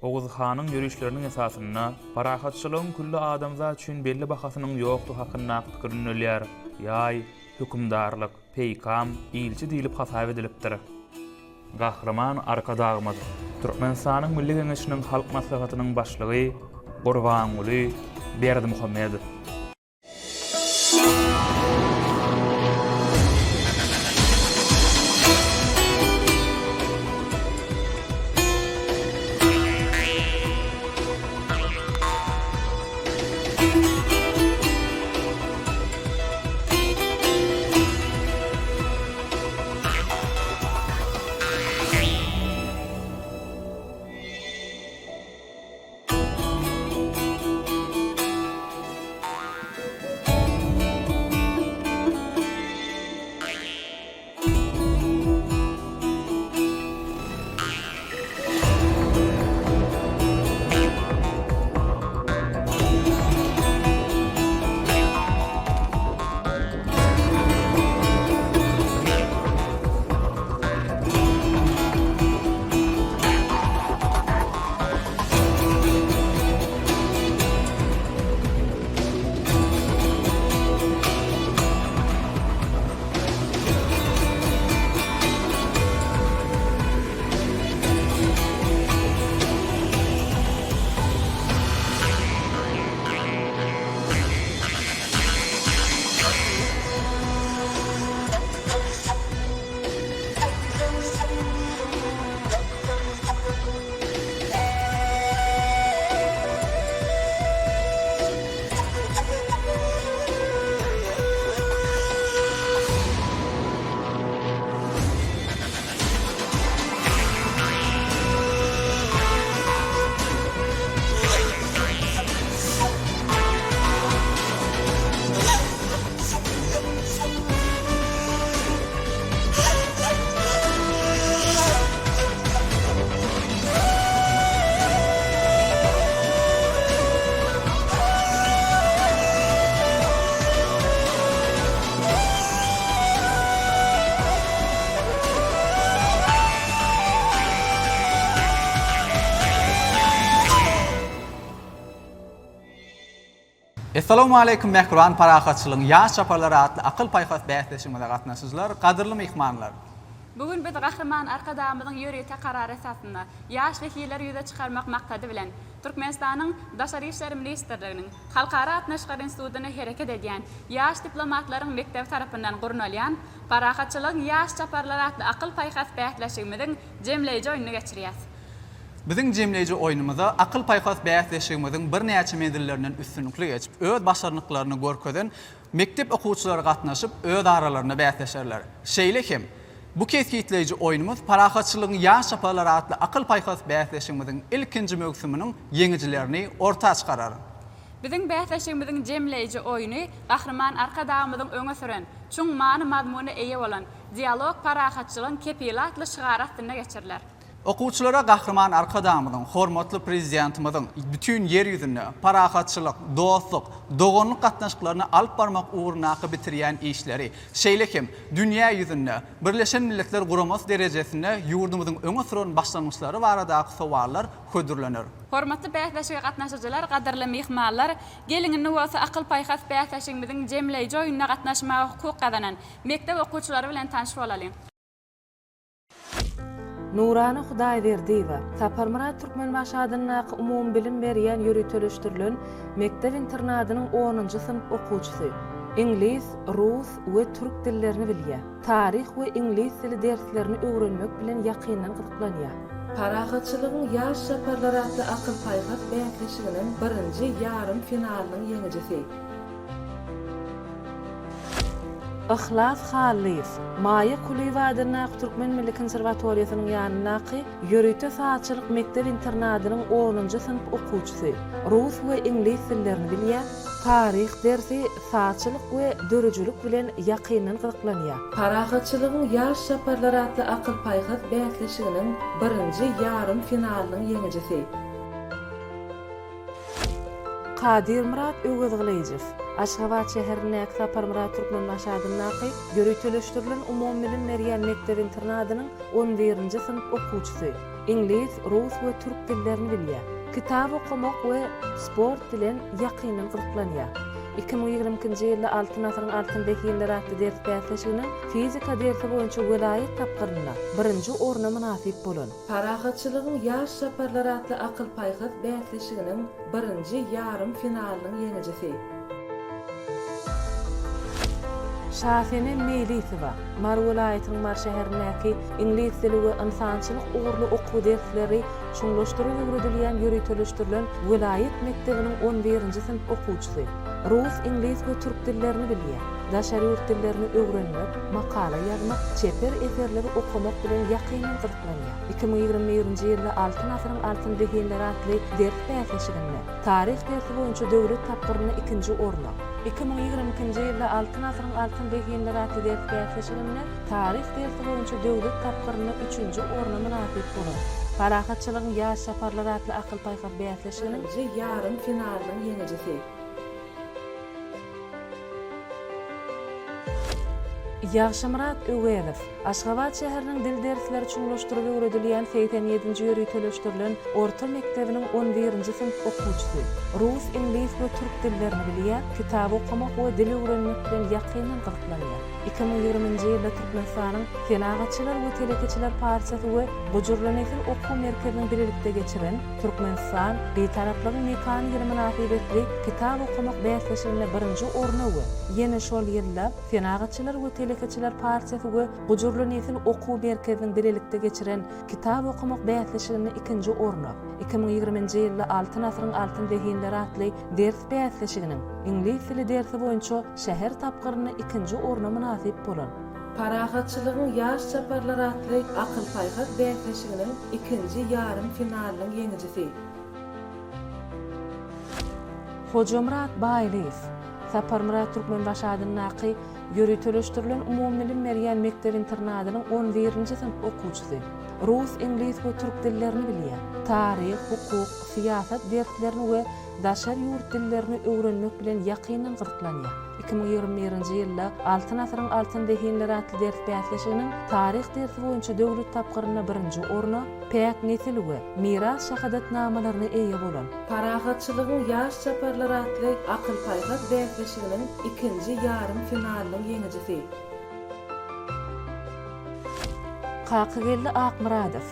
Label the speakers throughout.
Speaker 1: Oguz hanyň ýörişleriniň esasynda parahatçylygyň külli adamzat üçin belli bahasynyň ýokdugy hakyndaky pikir ündelýär. Ýaý, hökümdarlyk, peýkam, ilçi diýlip hasap edilipdir. Gahryman Arkadagymyz, Türkmenistanyň Milli Geňeşiniň Halk Maslahatynyň Başlygy Gurbanguly Berdimuhamedow.
Speaker 2: Essalawmaleýkum mähriban Parahatçylygyň ýaş çaparlary atly akyl-paýhas bäsleşigimize gatnaşyjylar, gadyrly myhmanlar!
Speaker 3: Bu gün biz Gahryman Arkadagymyzyň ýörite Karary esasynda, ýaş zehinleri ýüze çykarmak maksady bilen, Türkmenistanyň Daşary işler ministrliginiň Halkara gatnaşyklary institutynda hereket edýän Ýaş diplomatlaryň mekdebi tarapyndan gurnalýan Parahatçylygyň ýaş çaparlary atly akyl-paýhas bäsleşigimiziň jemleýji oýnuny geçirýäs.
Speaker 2: Biziň jemleýji oýnumyza akyl-paýhas bäsleşigimiziň birnäçe menzillerinden üstünlikli geçip, öz başarnyklaryny görkezen mekdep okuwçylary gatnaşyp, öz aralarynda bäsleşerler. Şeýle hem, bu kesgitleýji oýnumyz Parahatçylygyň ýaş çaparlary atly akyl-paýhas bäsleşigimiziň ilkinji möwsüminiň ýeňijilerini orta çykarar.
Speaker 3: Biziň bäsleşigimiziň jemleýji oýny Gahryman Arkadagymyzyň öňe süren, çuň many-mazmuna eýe bolan Dialog parahatçylygyň kepili atly şygary astynda geçiriler.
Speaker 2: Okuwçylara Gahryman Arkadagymyzyň, hormatly Prezidentimiziň bütin Ýer ýüzünde parahatçylyk, dostluk, doganlyk gatnaşyklaryny alyp barmak ugrundaky bitirýän işleri, şeýle hem dünýä ýüzünde Birleşen Milletler Guramasy derejesinde ýurdumyzyň öňe süren başlangyçlary baradaky sowallar hödürlener.
Speaker 3: Hormatly bäsleşige gatnaşyjylar, gadyrly myhmanlar, geliň indi bolsa akyl-paýhas bäsleşigimiziň jemleýji oýnuna gatnaşmaga hukuk gazanan mekdep okuwçylary bilen tanyş bolalyň.
Speaker 4: Nurana Hudaýberdiýewa, Saparmyrat Türkmenbaşy adyndaky umumybilim berýän ýöriteleşdirilen mekdep-internadynyň onunjy synp okuwçysy. Iňlis, rus we türk dillerini bilýär. Taryh we iňlis dili derslerini öwrenmek bilen ýakyndan gyzyklanýar.
Speaker 5: Parahatçylygyň ýaş çaparlary atly akyl-paýhas bäsleşiginiň birinji ýarym finalynyň ýeňijisi.
Speaker 4: Yhlas Hallyýew, Maýa Kulyýewa adyndaky Türkmen milli konserwatoriýasynyň ýanyndaky ýörite sazçylyk mekdep-internadynyň onunjy synp okuwçysy. Rus we iňlis dillerini bilýär. Taryh dersi, sazçylyk we döredijilik bilen ýakyndan gyzyklanýar.
Speaker 5: Parahatçylygyň ýaş çaparlary atly akyl-paýhas bäsleşiginiň birinji ýarym finalynyň ýeňijisi.
Speaker 4: Kadyrmyrat Öwezgylyjow, Aşgabat şäherindäki Saparmyrat Türkmenbaşy adyndaky ýöriteleşdirilen umumybilim berýän mekdep-internadynyň on birinji synp okuwçysy. Iňlis, rus we türk dillerini bilýär. Kitap okamak we sport bilen ýakyndan gyzyklanýar. 2022-nji ýylda Altyn asyryň altyn zehinleri atly ders bäsleşiginiň fizika dersi boýunça welaýat tapgyrynda birinji orna mynasyp bolan.
Speaker 5: Parahatçylygyň ýaş çaparlary atly akyl-paýhas bäsleşiginiň birinji ýarym finalynyň ýeňijisi.
Speaker 4: Şasenem Meýlisowa, Mary welaýatynyň Mary şäherindäki iňlis dili we ynsançylyk ugurly okuw dersleri çuňlaşdyryp öwredilýän ýöriteleşdirilen welaýat mekdebiniň on birinji synp okuwçysy. Rus, iňlis we türk dillerini bilýär. Daşary ýurt dillerini öwrenmek, makala ýazmak, çeper eserleri okamak bilen ýakyndan gyzyklanýar. 2021-nji ýylda Altyn asyryň altyn zehinleri atly ders bäsleşiginde taryh dersi boýunça döwlet tapgyrynda ikinji orna, 2022-nji ýylda Altyn asyryň altyn zehinleri atly ders bäsleşiginde taryh dersi boýunça döwlet tapgyrynda üçünji orna mynasyp bolan Parahatçylygyň ýaş çaparlary atly akyl-paýhas bäsleşiginiň
Speaker 5: Birinji ýarym finalynyň ýeňijisi.
Speaker 4: Ýagşymyrat Öwezow, Aşgabat şäheriniň dil dersleri çuňlaşdyryp öwredilýän 87-nji ýöriteleşdirilen orta mekdebiniň on birinji synp okuwçysy. Rus, iňlis we türk dillerini bilýär, kitap okamak we dil öwrenmek bilen ýakyndan gyzyklanýar. 2020-nji ýylda Türkmenistanyň Senagatçylar we telekeçiler partiýasy we Gujurly nesil okuw merkeziniň bilelikde geçiren Türkmenistan, Bitaraplygyň mekany ýyly mynasybetli kitap okamak bäsleşiginde birinji orna we ýene şol ýylda Senagatçylar we telekeçiler partiýasy we Gujurly nesil okuw merkeziniň bilelikde geçiren kitap okamak bäsleşiginde ikinji orna, 2020-nji ýylda Altyn asyryň altyn zehinleri atly ders bäsleşiginiň iňlis dili dersi boýunça şäher tapgyrynda ikinji orna mynasyp bolan.
Speaker 5: Parahatçylygyň ýaş çaparlary atly akyl-paýhas bäsleşiginiň ikinji ýarym finalynyň ýeňijisi.
Speaker 4: Hojamyrat Baýlyýew, Saparmyrat Türkmenbaşy adyndaky ýöriteleşdirilen umumybilim berýän mekdep-internadynyň on birinji synp okuwçysy. Rus, iňlis we türk dillerini bilýär. Taryh, hukuk, syýasat derslerini we daşary ýurt dillerini öwrenmek bilen ýakyndan gyzyklanýar. 2021-nji ýylda Altyn asyryň altyn zehinleri atly ders bäsleşiginiň taryh dersi boýunça döwlet tapgyrynda birinji orna, Päk nesil we Miras şahadatnamalaryna eýe bolan.
Speaker 5: Parahatçylygyň ýaş çaparlary atly akyl-paýhas bäsleşiginiň ikinji ýarym finalynyň ýeňijisi.
Speaker 4: Kakageldi Akmyradow,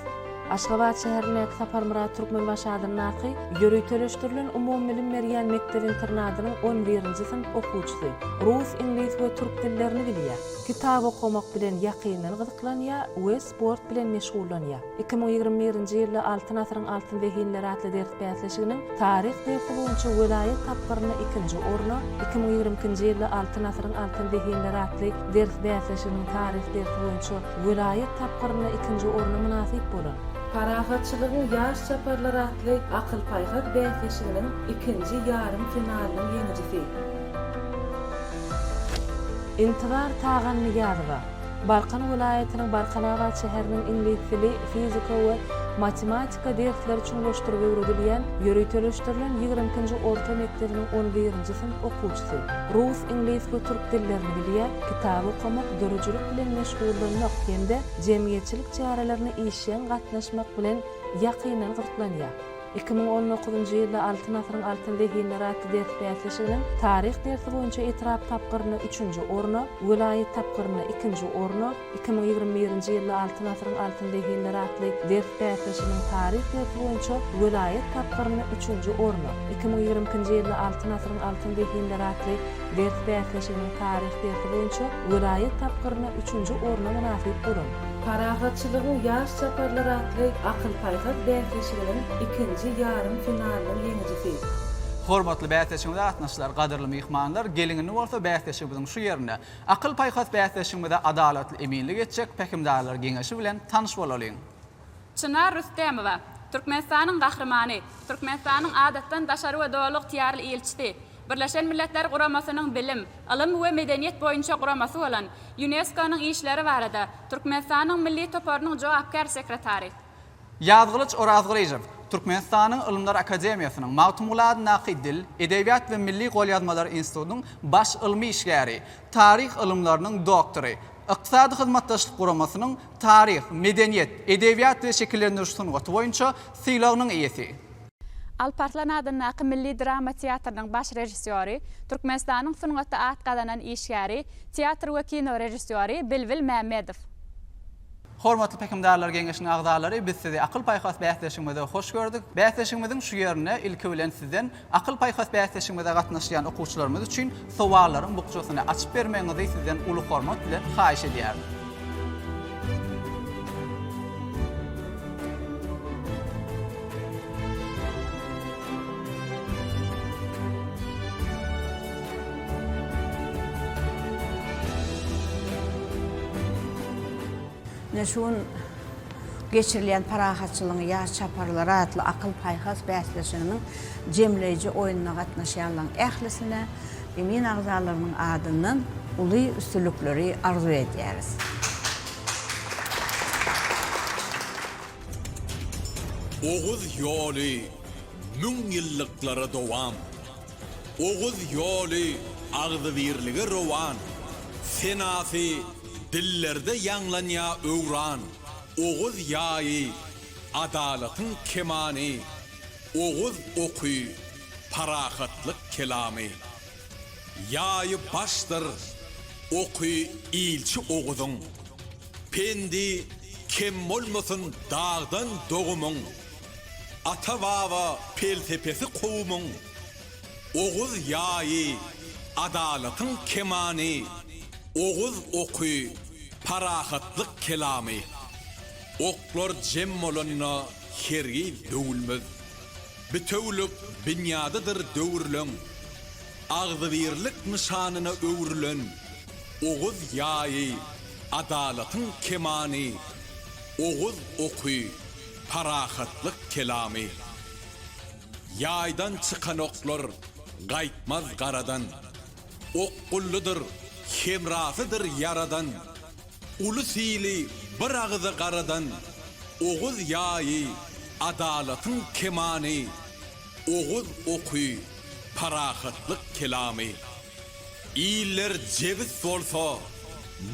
Speaker 4: Aşgabat şäherindäki Saparmyrat Türkmenbaşy adyndaky ýöriteleşdirilen umumybilim berýän mekdep-internadynyň on birinji synp okuwçysy. Rus, iňlis we türk dillerini bilýär. Kitap okamak bilen ýakyndan gyzyklanýar we sport bilen meşgullanýar. 2021-nji ýylda Altyn asyryň altyn zehinleri atly ders bäsleşiginiň taryh dersi boýunça welaýat tapgyrynda ikinji orna, 2022-nji ýylda Altyn asyryň altyn zehinleri atly ders bäsleşiginiň taryh dersi boýunça welaýat tapgyrynda ikinji orna mynasyp bolan.
Speaker 5: Parahatçylygyň ýaş çaparlary atly akyl-paýhas bäsleşiginiň ikinji ýarym finalynyň ýeňijisi.
Speaker 4: Intizar Tagannyýazowa, Balkan welaýatynyň Balkanabat şäheriniň iňlis dili, fizika we matematika dersleri çuňlaşdyryp öwredilýän ýöriteleşdirilen 22-nji orta mekdebiniň on birinji synp okuwçysy. Rus, iňlis we türk dillerini bilýär, kitap okamak, döredijilik bilen meşgullanmak hem-de jemgyýetçilik çärelerine işjeň gatnaşmak bilen ýakyndan gyzyklanýar. 2019-njy ýylda Altyn asyryň altyn zehinleri atly ders bäsleşiginiň taryh dersi boýunça etrap tapgyrynda üçünji orna, welaýat tapgyrynda ikinji orna, 2021-nji ýylda Altyn asyryň altyn zehinleri atly ders bäsleşiginiň taryh dersi boýunça welaýat tapgyrynda üçünji orna, 2022-nji ýylda Altyn asyryň altyn zehinleri atly ders bäsleşiginiň taryh dersi boýunça welaýat tapgyrynda üçünji orna mynasyp bolan.
Speaker 5: Parahatçylygyň ýaş çaparlary atly akyl-paýhas bäsleşiginiň ikinji ýarym finalynyň ýeňijisi.
Speaker 2: Hormatly bäsleşigimize gatnaşyjylar, gadyrly myhmanlar, geliň indi bolsa bäsleşigimiziň şu ýerinde akyl-paýhas bäsleşigimize adalatly eminlik etjek Pähimdarlar geňeşi bilen tanyş bolalyň.
Speaker 3: Çynar Rüstemowa, Türkmenistanyň Gahrymany, Türkmenistanyň Adatdan daşary we Doly ygtyýarly ilçisi, Birleşen Milletler Guramasynyň Bilim, ylym we medeniýet boýunça guramasy bolan Ýunesko-nyň işleri barada Türkmenistanyň milli toparynyň jogapkär sekretary.
Speaker 2: Ýazgylyç Orazgylyjow, Türkmenistanyň Ylymlar akademiýasynyň Magtymguly adyndaky Dil, edebiýat we milli golýazmalar institutynyň baş ylmy işgäri, taryh ylymlarynyň doktory. Ykdysady Hyzmatdaşlyk Guramasynyň taryh, medeniýet, edebiýat we şekillendiriş sungaty boýunça sylagynyň eýesi.
Speaker 3: Alparslan adyndaky Milli drama teatrynyň baş režissýory, Türkmenistanyň sungatda at gazanan işgäri, teatr we kino režissýory Bilbil Mämmedow.
Speaker 2: Hormatly Pähimdarlar geňeşiniň agzalary, biz sizi Akyl-paýhas bäsleşigimize hoş gördük. Bäsleşigimiziň şu ýerinde ilki bilen sizden Akyl-paýhas bäsleşigimize gatnaşýan okuwçylarymyz üçin sowallaryň bukjasyny açyp bermegiňizi sizden uly hormat bilen haýyş edýärin.
Speaker 6: Ine, şu gün geçirilýän Parahatçylygyň ýaş çaparlary atly akyl-paýhas bäsleşiginiň jemleýji oýnuna gatnaşýanlaryň ählisine emin agzalarynyň adyndan uly üstünlikleri arzuw edýäris.
Speaker 7: Oguz ýoly müňýyllyklara dowam. Oguz ýoly agzybirlige rowan, Senasy dillerde ýaňlanýa öwran, Oguz ýaýy, adalatyň kemany, Oguz oky, parahatlyk kelamy. Ýaýy başdyr, oky ilçi Oguzyň, Pendi kem bolmasyn dagdan dogumyň. Ata-baba pelsepesi kowumyň, Oguz ýaýy, adalatyň kemany, Oguz oky, parahatlyk kelamy. Oklar jem bolanda hergiz döwülmez. Bitewülik binýadydyr döwürleň. Agzybirlik nyşanyna öwrülen Oguz ýaýy, adalatyň kemany, Oguz oky, Parahatlyk kelamy. Ýaýdan çykan oklar gaýtmaz garadan. Okgullydyr, hemrasydyr Ýaradan. Ulus-ili bir agyza garadan. Oguz ýaýy, adalatyň kemany. Oguz oky, parahatlyk kelamy. Iller jebis bolsa,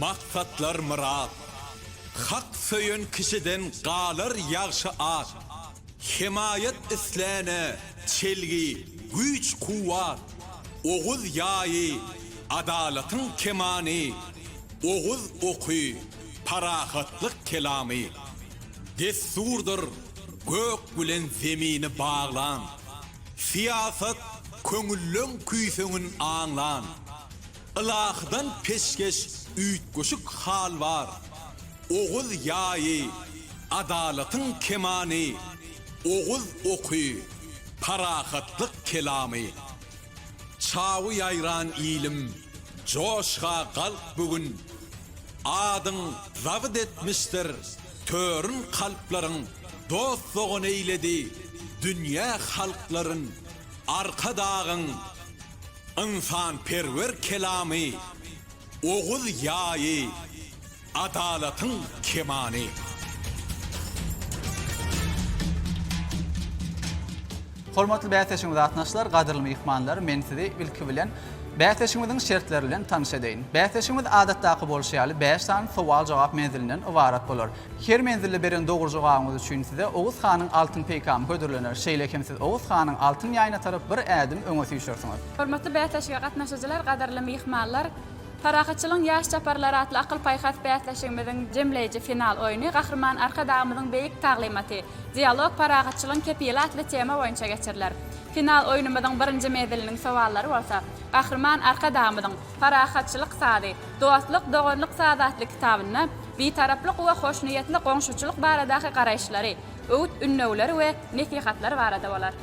Speaker 7: maksatlar myrat. Hak söýen kişiden galar ýagşy at. Hemaýat isläne çelgi, güýç-kuwwat. Oguz ýaýy, adalatyň kemany, Oguz oky, parahatlyk kelamy. Dessurdyr gök bilen zemini baglan. Syýasat köňülleň küýsegin aňlan. Ylahydan peşgeş üýtgeşik hal bar. Oguz ýaýy, adalatyň kemany, Oguz oky, parahatlyk kelamy. Çawy ýaýran ilim, joşga galk bu gün. Adyň zabt etmişdir törün kalplaryň, Dost-dogan eýledi dünýä halklaryn. Arkadagyň ynsanperwer kelamy, Oguz ýaýy, adalatyň kemany.
Speaker 2: Hormatly bäsleşigimize gatnaşyjylar, gadyrly myhmanlar, men sizi ilki bilen bäsleşigimiziň şertleri bilen tanyş edeýin. Bäsleşigimiz adatdaky bolşy ýaly bäş sany sowal-jogap menzilinden ybarat bolar. Her menzilde beren dogry jogabyňyz üçin size Oguz hanyň altyn peýkamy hödürlener. Şeýle hem siz Oguz hanyň altyn ýaýyna tarap bir ädim öňe süýşersiňiz.
Speaker 3: Hormatly bäsleşige gatnaşyjylar, gadyrly myhmanlar! Parahatçylygyň ýaş çaparlary atly akyl-paýhas bäsleşigimiziň jemleýji final oýny Gahryman Arkadagymyzyň beýik taglymaty, Dialog, parahatçylygyň kepili atly tema boýunça geçiriler. Final oýnumyzyň birinji menziliniň sowallary bolsa, Gahryman Arkadagymyzyň Parahatçylyk sazy, dostluk, doganlyk sazy atly kitabynda Bitaraplyk we hoşniýetli goňşuçylyk baradaky garaýyşlary, öwüt-ündewleri we nesihatlary barada bolar.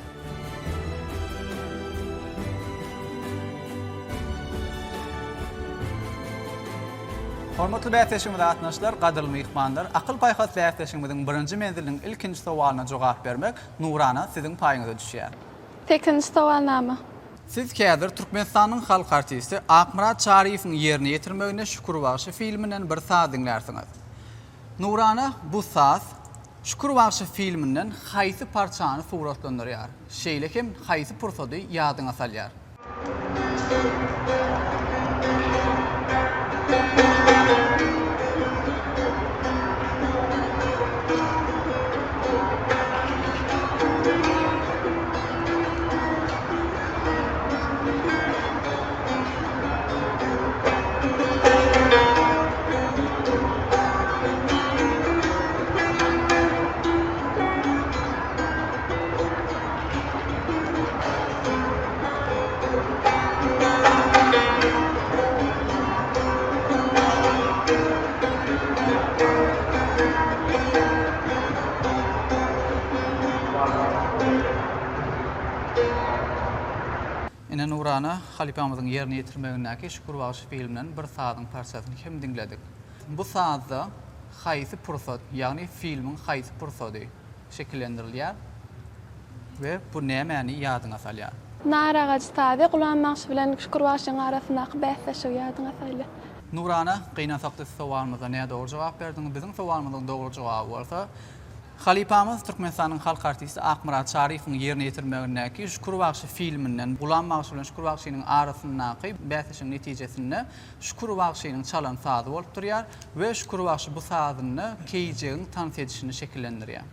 Speaker 2: Hormatly bäsleşigimize gatnaşyjylar, gadyrly myhmanlar, Akyl-paýhas bäsleşigimiziň birinji menziliniň ilkinji sowalyna jogap bermek, Nurana, siziň paýyňyza düşýär.
Speaker 8: Sekizinji sowalnama.
Speaker 2: Siz häzir Türkmenistanyň halk artisti Akmyrat Çaryýewiň ýerine ýetirmeginde Şükür bagşy filminden bir saz diňlärsiňiz. Nurana, bu saz Şükür bagşy filminden haýsy parçany suratlandyrýar? Şeýle hem haýsy pursady ýadyňa salýar? Ine Nurana halypamyzyň ýerine ýetirmegindäki Şükür bagşy filminden bir sazyň parçasyny hem diňledik. Bu sazda haýsy pursat, ýagny filmiň haýsy pursady şekillendirilýär we bu nämäni ýadyňa salýar?
Speaker 8: Nar agajy sazy Gulam bagşy bilen Şükür bagşynyň arasyndaky bäsleşigi ýadyňa salýar.
Speaker 2: Nurana, gynansakda siz sowalymyza nädogry jogap berdiňiz. Biziň sowalymyzyň dogry jogaby bolsa, Halypamyz Türkmenistanyň halk artisti Akmyrat Çaryýewiň ýerine ýetirmegindäki Şükür bagşy filminden Gulam bagşy bilen Şükür bagşynyň arasyndaky bäsleşigiň netijesinde Şükür bagşynyň çalan sazy bolup durýar we Şükür bagşy bu sazynda keýijegiň tans edişini şekillendirýär.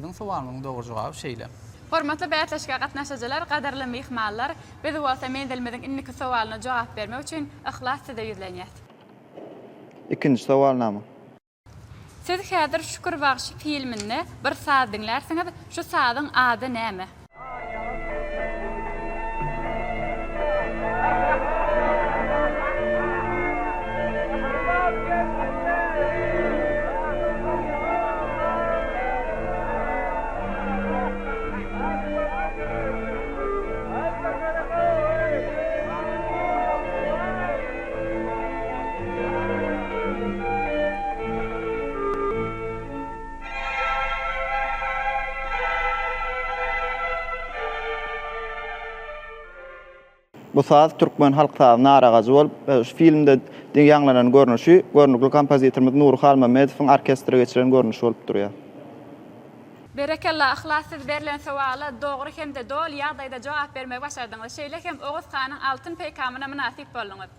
Speaker 2: Biziň sowalymyzyň dogry jogaby şeýle.
Speaker 3: Hormatly bäsleşige gatnaşyjylar, gadyrly myhmanlar, biz bolsa menzilimiziň indiki sowalyna jogap bermek üçin Yhlas size ýüzlenýäs.
Speaker 9: Ikinji sowalnama.
Speaker 3: Siz häzir Şükür bagşy filminde bir saz diňlärsiňiz, şu sazyň ady näme?
Speaker 9: Bu saz türkmen halk sazy Nar agajy bolup, şu filmde ýaňlanan görnüşi görnükli kompozitorymyz Nury Halmämmedowyň orkestre geçiren görnüşi bolup durýar.
Speaker 3: Berekella Yhlas siz berlen sowala dogry hem-de doly ýagdaýda jogap bermegi başardyňyz. Şeýle hem Oguz hanyň altyn peýkamyna mynasyp bolduňyz.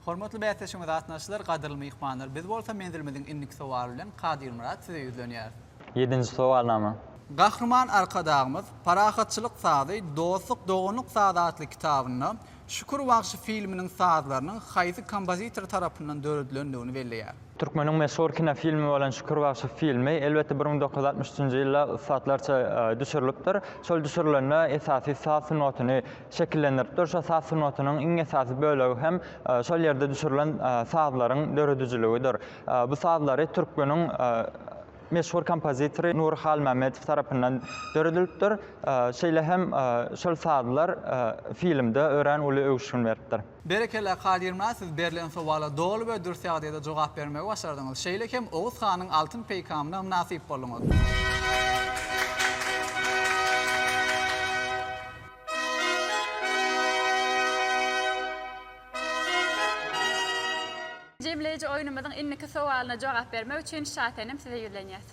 Speaker 2: Hormatly bäsleşigimize gatnaşyjylar, gadyrly myhmanlar! Biz bolsa menzilimiziň indiki sowaly bilen Kadyrmyrat size ýüzlenýäris.
Speaker 10: Ýedinji sowalnama.
Speaker 2: Gahryman Arkadagymyz Parahatçylyk sazy, dostluk, doganlyk sazy atly kitabynda Şükür bagşy filminiň sazlarynyň haýsy kompozitor tarapyndan döredilendigini belleýär.
Speaker 10: Türkmeniň meşhur kinofilmi bolan Şükür bagşy filmi, elbetde, 1963 nji ýylda ussatlarça düşürilipdir. Şol düşürilende esasy saz sungatyny şekillendiripdir. Şol saz sungatynyň iň esasy bölegi hem şol ýerde düşürilen sazlaryň döredijiligidir. Bu sazlary türkmeniň meşhur kompozitory Nury Halmämmedow tarapyndan döredilipdir. Şeýle hem şol sazlar filmde örän uly öwüşgin beripdir.
Speaker 2: Berekella Kadyrmyrat siz berlen sowala doly we dürs ýagdaýda jogap bermegi başardyňyz. Şeýle hem Oguz hanyň altyn peýkamyna mynasyp bolduňyz.
Speaker 3: Jemleýji oýnumyzyň indiki sowalyna jogap bermek üçin Şasenem size ýüzlenýäs.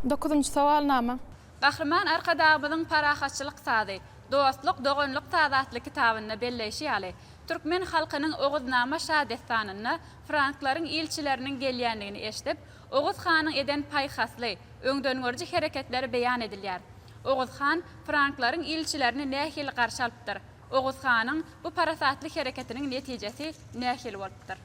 Speaker 8: Dokuzynjy sowalnama.
Speaker 3: Gahryman Arkadagymyzyň Parahatçylyk sazy, dostluk, doganlyk sazy atly kitabynda belleýşi ýaly, türkmen halkynyň Oguznama şadessanynda franklaryň ilçileriniň gelýändigini eşidip, Oguz hanyň eden paýhasly, öňdengörüji hereketleri beýan edilýär. Oguz han franklaryň ilçilerini nähili garşy alypdyr? Oguz hanyň bu parasatly hereketiniň netijesi nähili bolupdyr?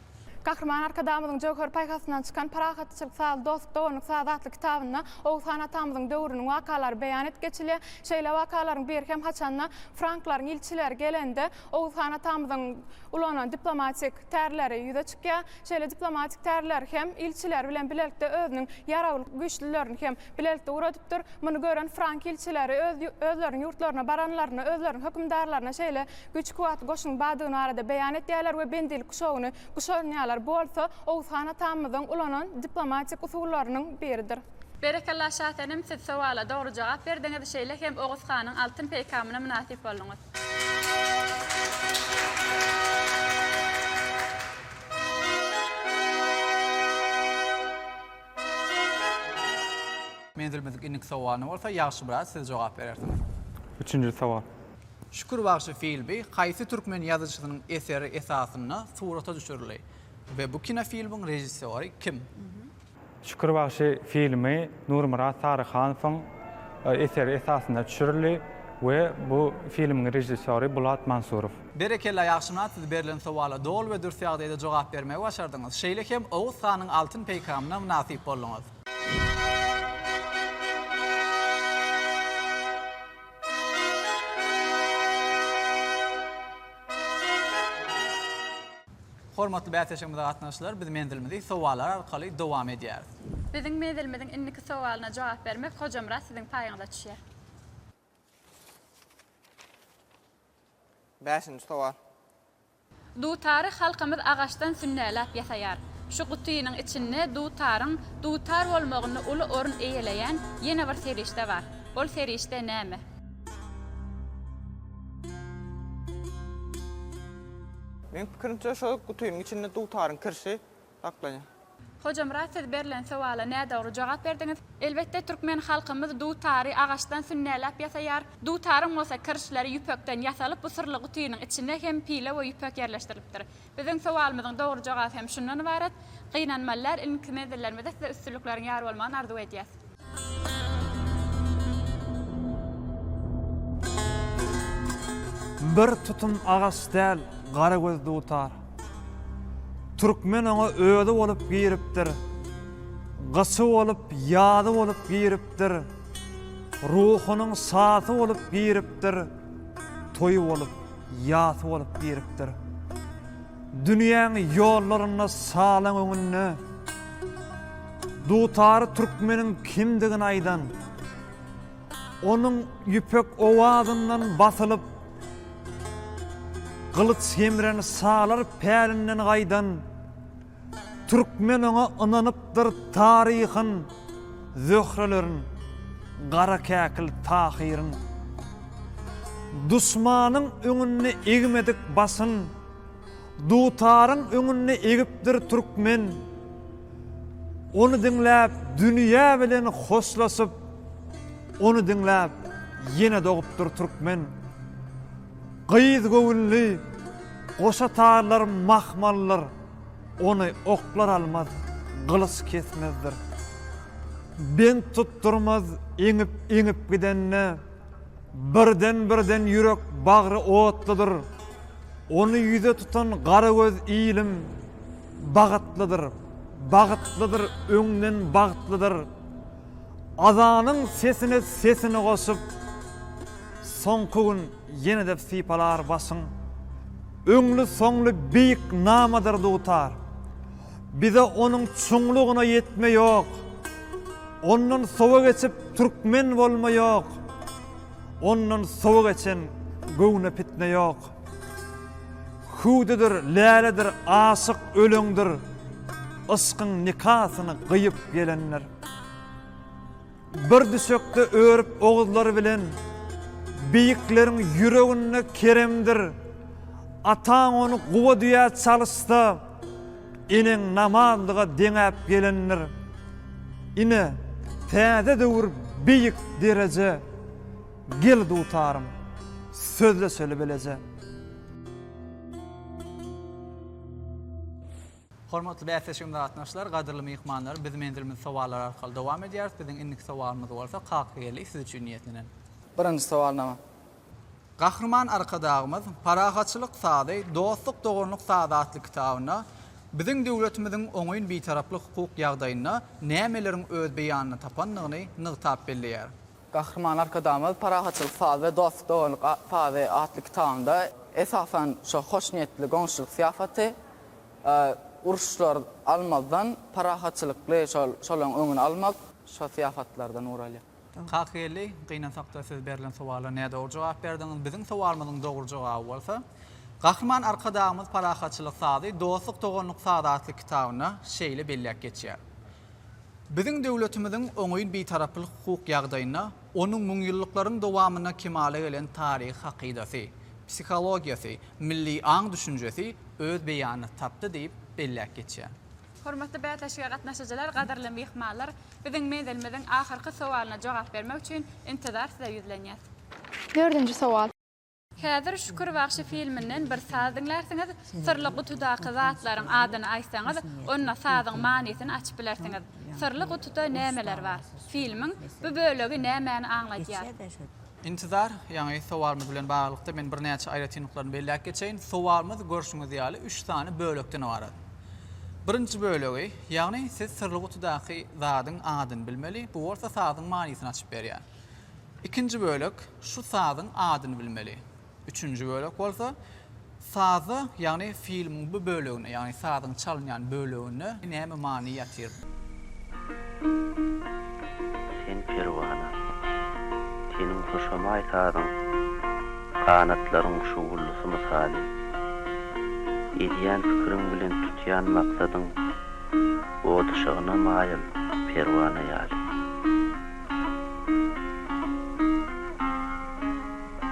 Speaker 8: Gahryman Arkadagymyzyň jöwher paýhasyndan çykan Parahatçylyk sazy, dostluk-doganlyk sazy atly kitabynda Oguz han atamyzyň döwrüniň wakalary beýan edip geçilýär. Şeýle wakalaryň biri hem haçanda franklaryň ilçileri gelende Oguz han atamyzyň ulanan diplomatik tärleri ýüze çykýar. Şeýle diplomatik tärleri hem ilçileri bilen bilelikde özüniň ýaragly güýçlülerini hem bilelikde ugradypdyr. Muny gören frank ilçileri öz özleriniň ýurtlaryna baranlarynda özleriniň hökümdarlaryna şeýle güýç-kuwwatly goşunyň bardygyny barada beýan edýärler we bendilik guşagyny guşanýarlar. Bu bolsa Oguz han atamyzyň ulanan diplomatik usullarynyň biridir.
Speaker 3: Berekella Şasenem siz sowala dogry jogap berdiňiz şeýle hem Oguz hanyň altyn peýkamyna mynasyp bolduňyz.
Speaker 2: Menzilimiziň indiki sowalyna bolsa Ýagşymyrat siz jogap berersiňiz.
Speaker 10: Üçünji sowal.
Speaker 2: Şükür bagşy filmi haýsy türkmen ýazyjysynyň eseri esasynda surata düşürildi we bu kinofilmiň režissýory kim?
Speaker 10: Şükür bagşy filmi Nurmyrat Saryhanowyň eseri esasynda düşürildi we bu filmiň režissýory Bulat Mansurow.
Speaker 2: Berekella Ýagşymyrat siz berlen sowala doly we dürs ýagdaýda jogap bermegi başardyňyz. Şeýle hem Oguz hanyň altyn peýkamyna mynasyp bolduňyz. Hormatly bäsleşigimize gatnaşyjylar, biz menzilimizi sowallar arkaly dowam edýäris.
Speaker 3: Biziň menzilimiziň indiki sowalyna jogap bermek Hojamyrat siziň paýyňyza düşýär.
Speaker 9: Bäşinji sowal.
Speaker 3: Dutary halkymyz agaçdan sünnäläp ýasaýar. Şu gutynyň içinde dutaryň dutar bolmagynda uly orun eýeleýän ýene bir serişde bar. Ol serişde näme?
Speaker 9: Meň pikirimçe şol gutynyň içinde dutaryň kirşi saklanýar.
Speaker 3: Hojamyrat siz berlen sowala nädogry jogap berdiňiz. Elbetde türkmen halkymyz dutary agaçdan sünnäläp ýasaýar. Dutaryň bolsa kirişleri ýüpekden ýasalyp bu syrly gutynyň içine hem pile we ýüpek ýerleşdirilipdir. Biziň sowalymyzyň dogry jogaby hem şundan ybarat. Gynanmaly däl indiki menzillerimizde size üstünlikleriň ýar bolmagyny arzuw edýäs.
Speaker 11: Bir tutum agaç däl gara göz dutar. Türkmen oňa özi bolup giripdir. Gyşy bolup, ýazy bolup giripdir. Ruhunyň şasy bolup giripdir. Toýy bolup, ýasy bolup giripdir. Dünýäň ýollarynda şalaň öňünde dutary türkmeniň kimdigini aýdan, Onuň ýüpek owazyndan basylyp, Gylyç gemren şalar pälinden gaýdan, Türkmen oňa ynanypdyr taryhyn, Zöhrelerin, Gara käkil Tahyryn. Duşmanyň öňünde egmedik başyn, Dutaryň öňünde egipdir türkmen. Ony diňläp dünýä bilen hoşlaşyp, Ony diňläp ýene dogupdyr türkmen. Gyz göwünli, goşa tarlar mahmaldyr, Ony oklar almaz, gylyç kesmezdir. Bent tutdurmaz eňip-eňip gidende, Birden-birden ýürek bagry otludyr. Ony ýüze tutan garagöz ilim Bagytlydyr, bagtlydyr, öňden bagtlydyr. Azanyň sesine sesini goşup, Soňky gün ýene-de sypalar başyň. Öňli-soňly beýik namadyr dutar. Bize onuň çuňlugyna ýetme ýok. Ondan sowa geçip türkmen bolma ýok. Ondan sowa geçen göwne pitne ýok. Hüwdüdir, läledir, aşyk öleňdir, Yşkyň nikasyny gyýyp gelendir. Bir düşekde örüp oguzlar bilen, Beýikleriň ýüreginde keremdir. Ataň ony guba düýä çalyşsa, Eneň namazlyga deňäp gelendir. Ine, täze döwür beýik dereje, Gel dutarym, sözleşeli bileje.
Speaker 2: Hormatly bäsleşigimize gatnaşyjylar, gadyrly myhmanlar, biz menzilimizi sowallar arkaly dowam edýäris. Biziň indiki sowalymyz bolsa Kakageldi siz üçin niýetlenen. Birinji sowalnama. Gahryman Arkadagymyz Parahatçylyk sazy, dostluk-doganlyk sazy atly kitabynda. Biziň döwletimiziň oňyn Bitaraplyk hukuk ýagdaýynda nämeleriň öz beýanyny tapandygyny nygtap belleýär.
Speaker 12: Gahryman Arkadagymyz Parahatçylyk sazy we dostluk-doganlyk sazy atly kitabynda esasan şo hoşniýetli goňşulyk syýasaty, uruşlar almazdan parahatçylykly şol şolaryň öňüni almak şo syýasatlardan ugur alýar.
Speaker 2: Kakageldi, gynansakda siz berlen sowala nädogry jogap berdiňiz. Biziň sowalymyzyň dogry jogaby bolsa, Gahryman Arkadagymyz Parahatçylyk sazy, dostluk-doganlyk sazy atly kitabynda şeýle belläp geçýär. Biziň döwletimiziň oňyn Bitaraplyk hukuk ýagdaýynda onuň müňýyllyklaryň dowamynda kemala gelen taryhy hakydasy, psihologiýasy, milli aň-düşünjesi öz beýanyny tapdy diýip belläp geçýär.
Speaker 3: Hormatly bäsleşige gatnaşyjylar, gadyrly myhmanlar, biziň menzilimiziň ahyrky sowalyna jogap bermek üçin intizar size ýüzlenýäs.
Speaker 8: Dördünji sowal.
Speaker 3: Häzir Şükür bagşy filminden bir saz diňlärsiňiz, syrly gutudaky zatlaryň adyny aýtsaňyz, onda sazyň manysyny açyp bilersiňiz. Syrly gutuda nämeler bar? Filmiň bu bölegi nämäni aňladýar?
Speaker 2: Intizar, ýaňy sowalymyz bilen baglylykda men birnäçe aýratynlyklaryny belläp geçeýin. Sowalymyz görşüňiz ýaly üç sany bölekden ybarat. Birinji bölegi, ýagny siz syrly gutudaky zadyň adyny bilmeli, bu bolsa sazyň manysyny açyp berýär. Ikinji bölek, şu sazyň adyny bilmeli. Üçünji bölek bolsa, sazda, ýagny filmiň bu böleginde, ýagny sazyň çalynýan böleginde näme many ýatyr?
Speaker 13: Sen perwana. Seniň hoşamaý sazyň ganatlaryň şuwuldysy mysaly. Edýän pikiriň bilen tutýan maksadyň ot yşygyna maýyl perwana ýaly.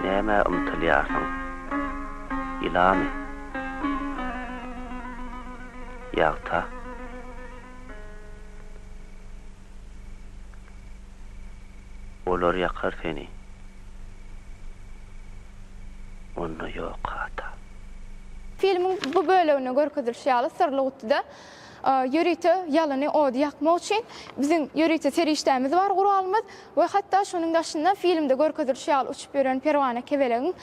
Speaker 13: Nämä ymtylýarsyň? Ýylamy? Ýagta? Olar ýakar seni. Onda ýok hata.
Speaker 8: Filmiň bu böleginde görkezilişi ýaly, syrly gutuda ýörite ýalyny, ody ýakmak üçin biziň ýörite serişdämiz bar, guralymyz we hatda şonuň daşynda filmde görkezilişi ýaly uçup ýören perwana kebelegiň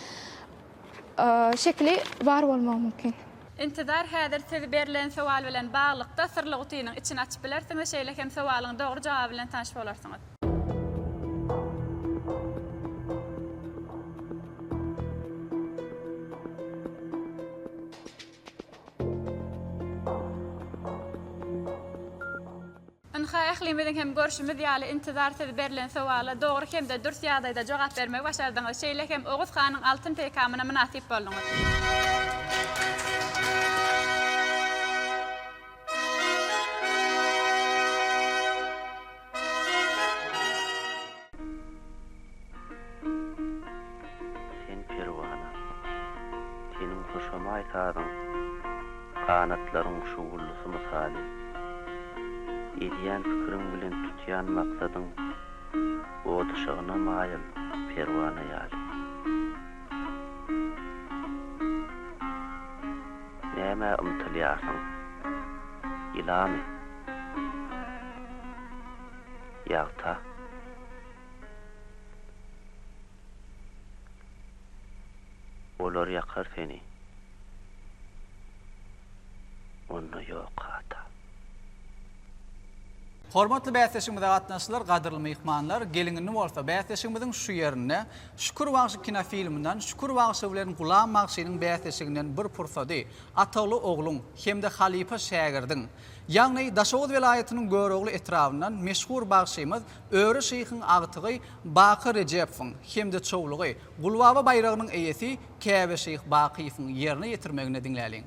Speaker 8: şekili bar bolmagy mümkin.
Speaker 3: Intizar häzir siz berlen sowal bilen baglylykda syrly gutynyň içini açyp bilersiňiz, şeýle hem sowalyň dogry jogaby bilen tanyş bolarsyňyz. Ynha, ählimiziň hem görşümiz ýaly, intizar siz berlen sowala dogry hem-de dürs ýagdaýda jogap bermegi başardyňyz, şeýle hem Oguz hanyň altyn peýkamyna mynasyp bolduňyz.
Speaker 13: Sen perwana. Seniň hoşamaý sazyň ganatlaryň şuwuldysy mysaly. Edýän pikiriň bilen tutýan maksadyň ot yşygyna maýyl perwana ýaly. Nämä ymtylýarsyň? Ýylamy? Ýagta. Olar ýakar seni. Onda ýok hata.
Speaker 2: Hormatly bäsleşigimize gatnaşyjylar, gadyrly myhmanlar, geliň indi bolsa bäsleşigimiziň şu ýerinde Şükür bagşy kinofilminden Şükür bagşy bilen Gulam bagşynyň bäsleşiginden bir pursady, Ataly ogluň hem-de halypa şägirdiň, Ýagny Daşoguz welaýatynyň Görogly etrabyndan meşhur bagşymyz Öre şyhyň agtygy Baky Rejepowyň hem-de çowlugy, Gulbaba baýragynyň eýesi Käbe şyh Bakyýewiň ýerine ýetirmeginde diňläliň.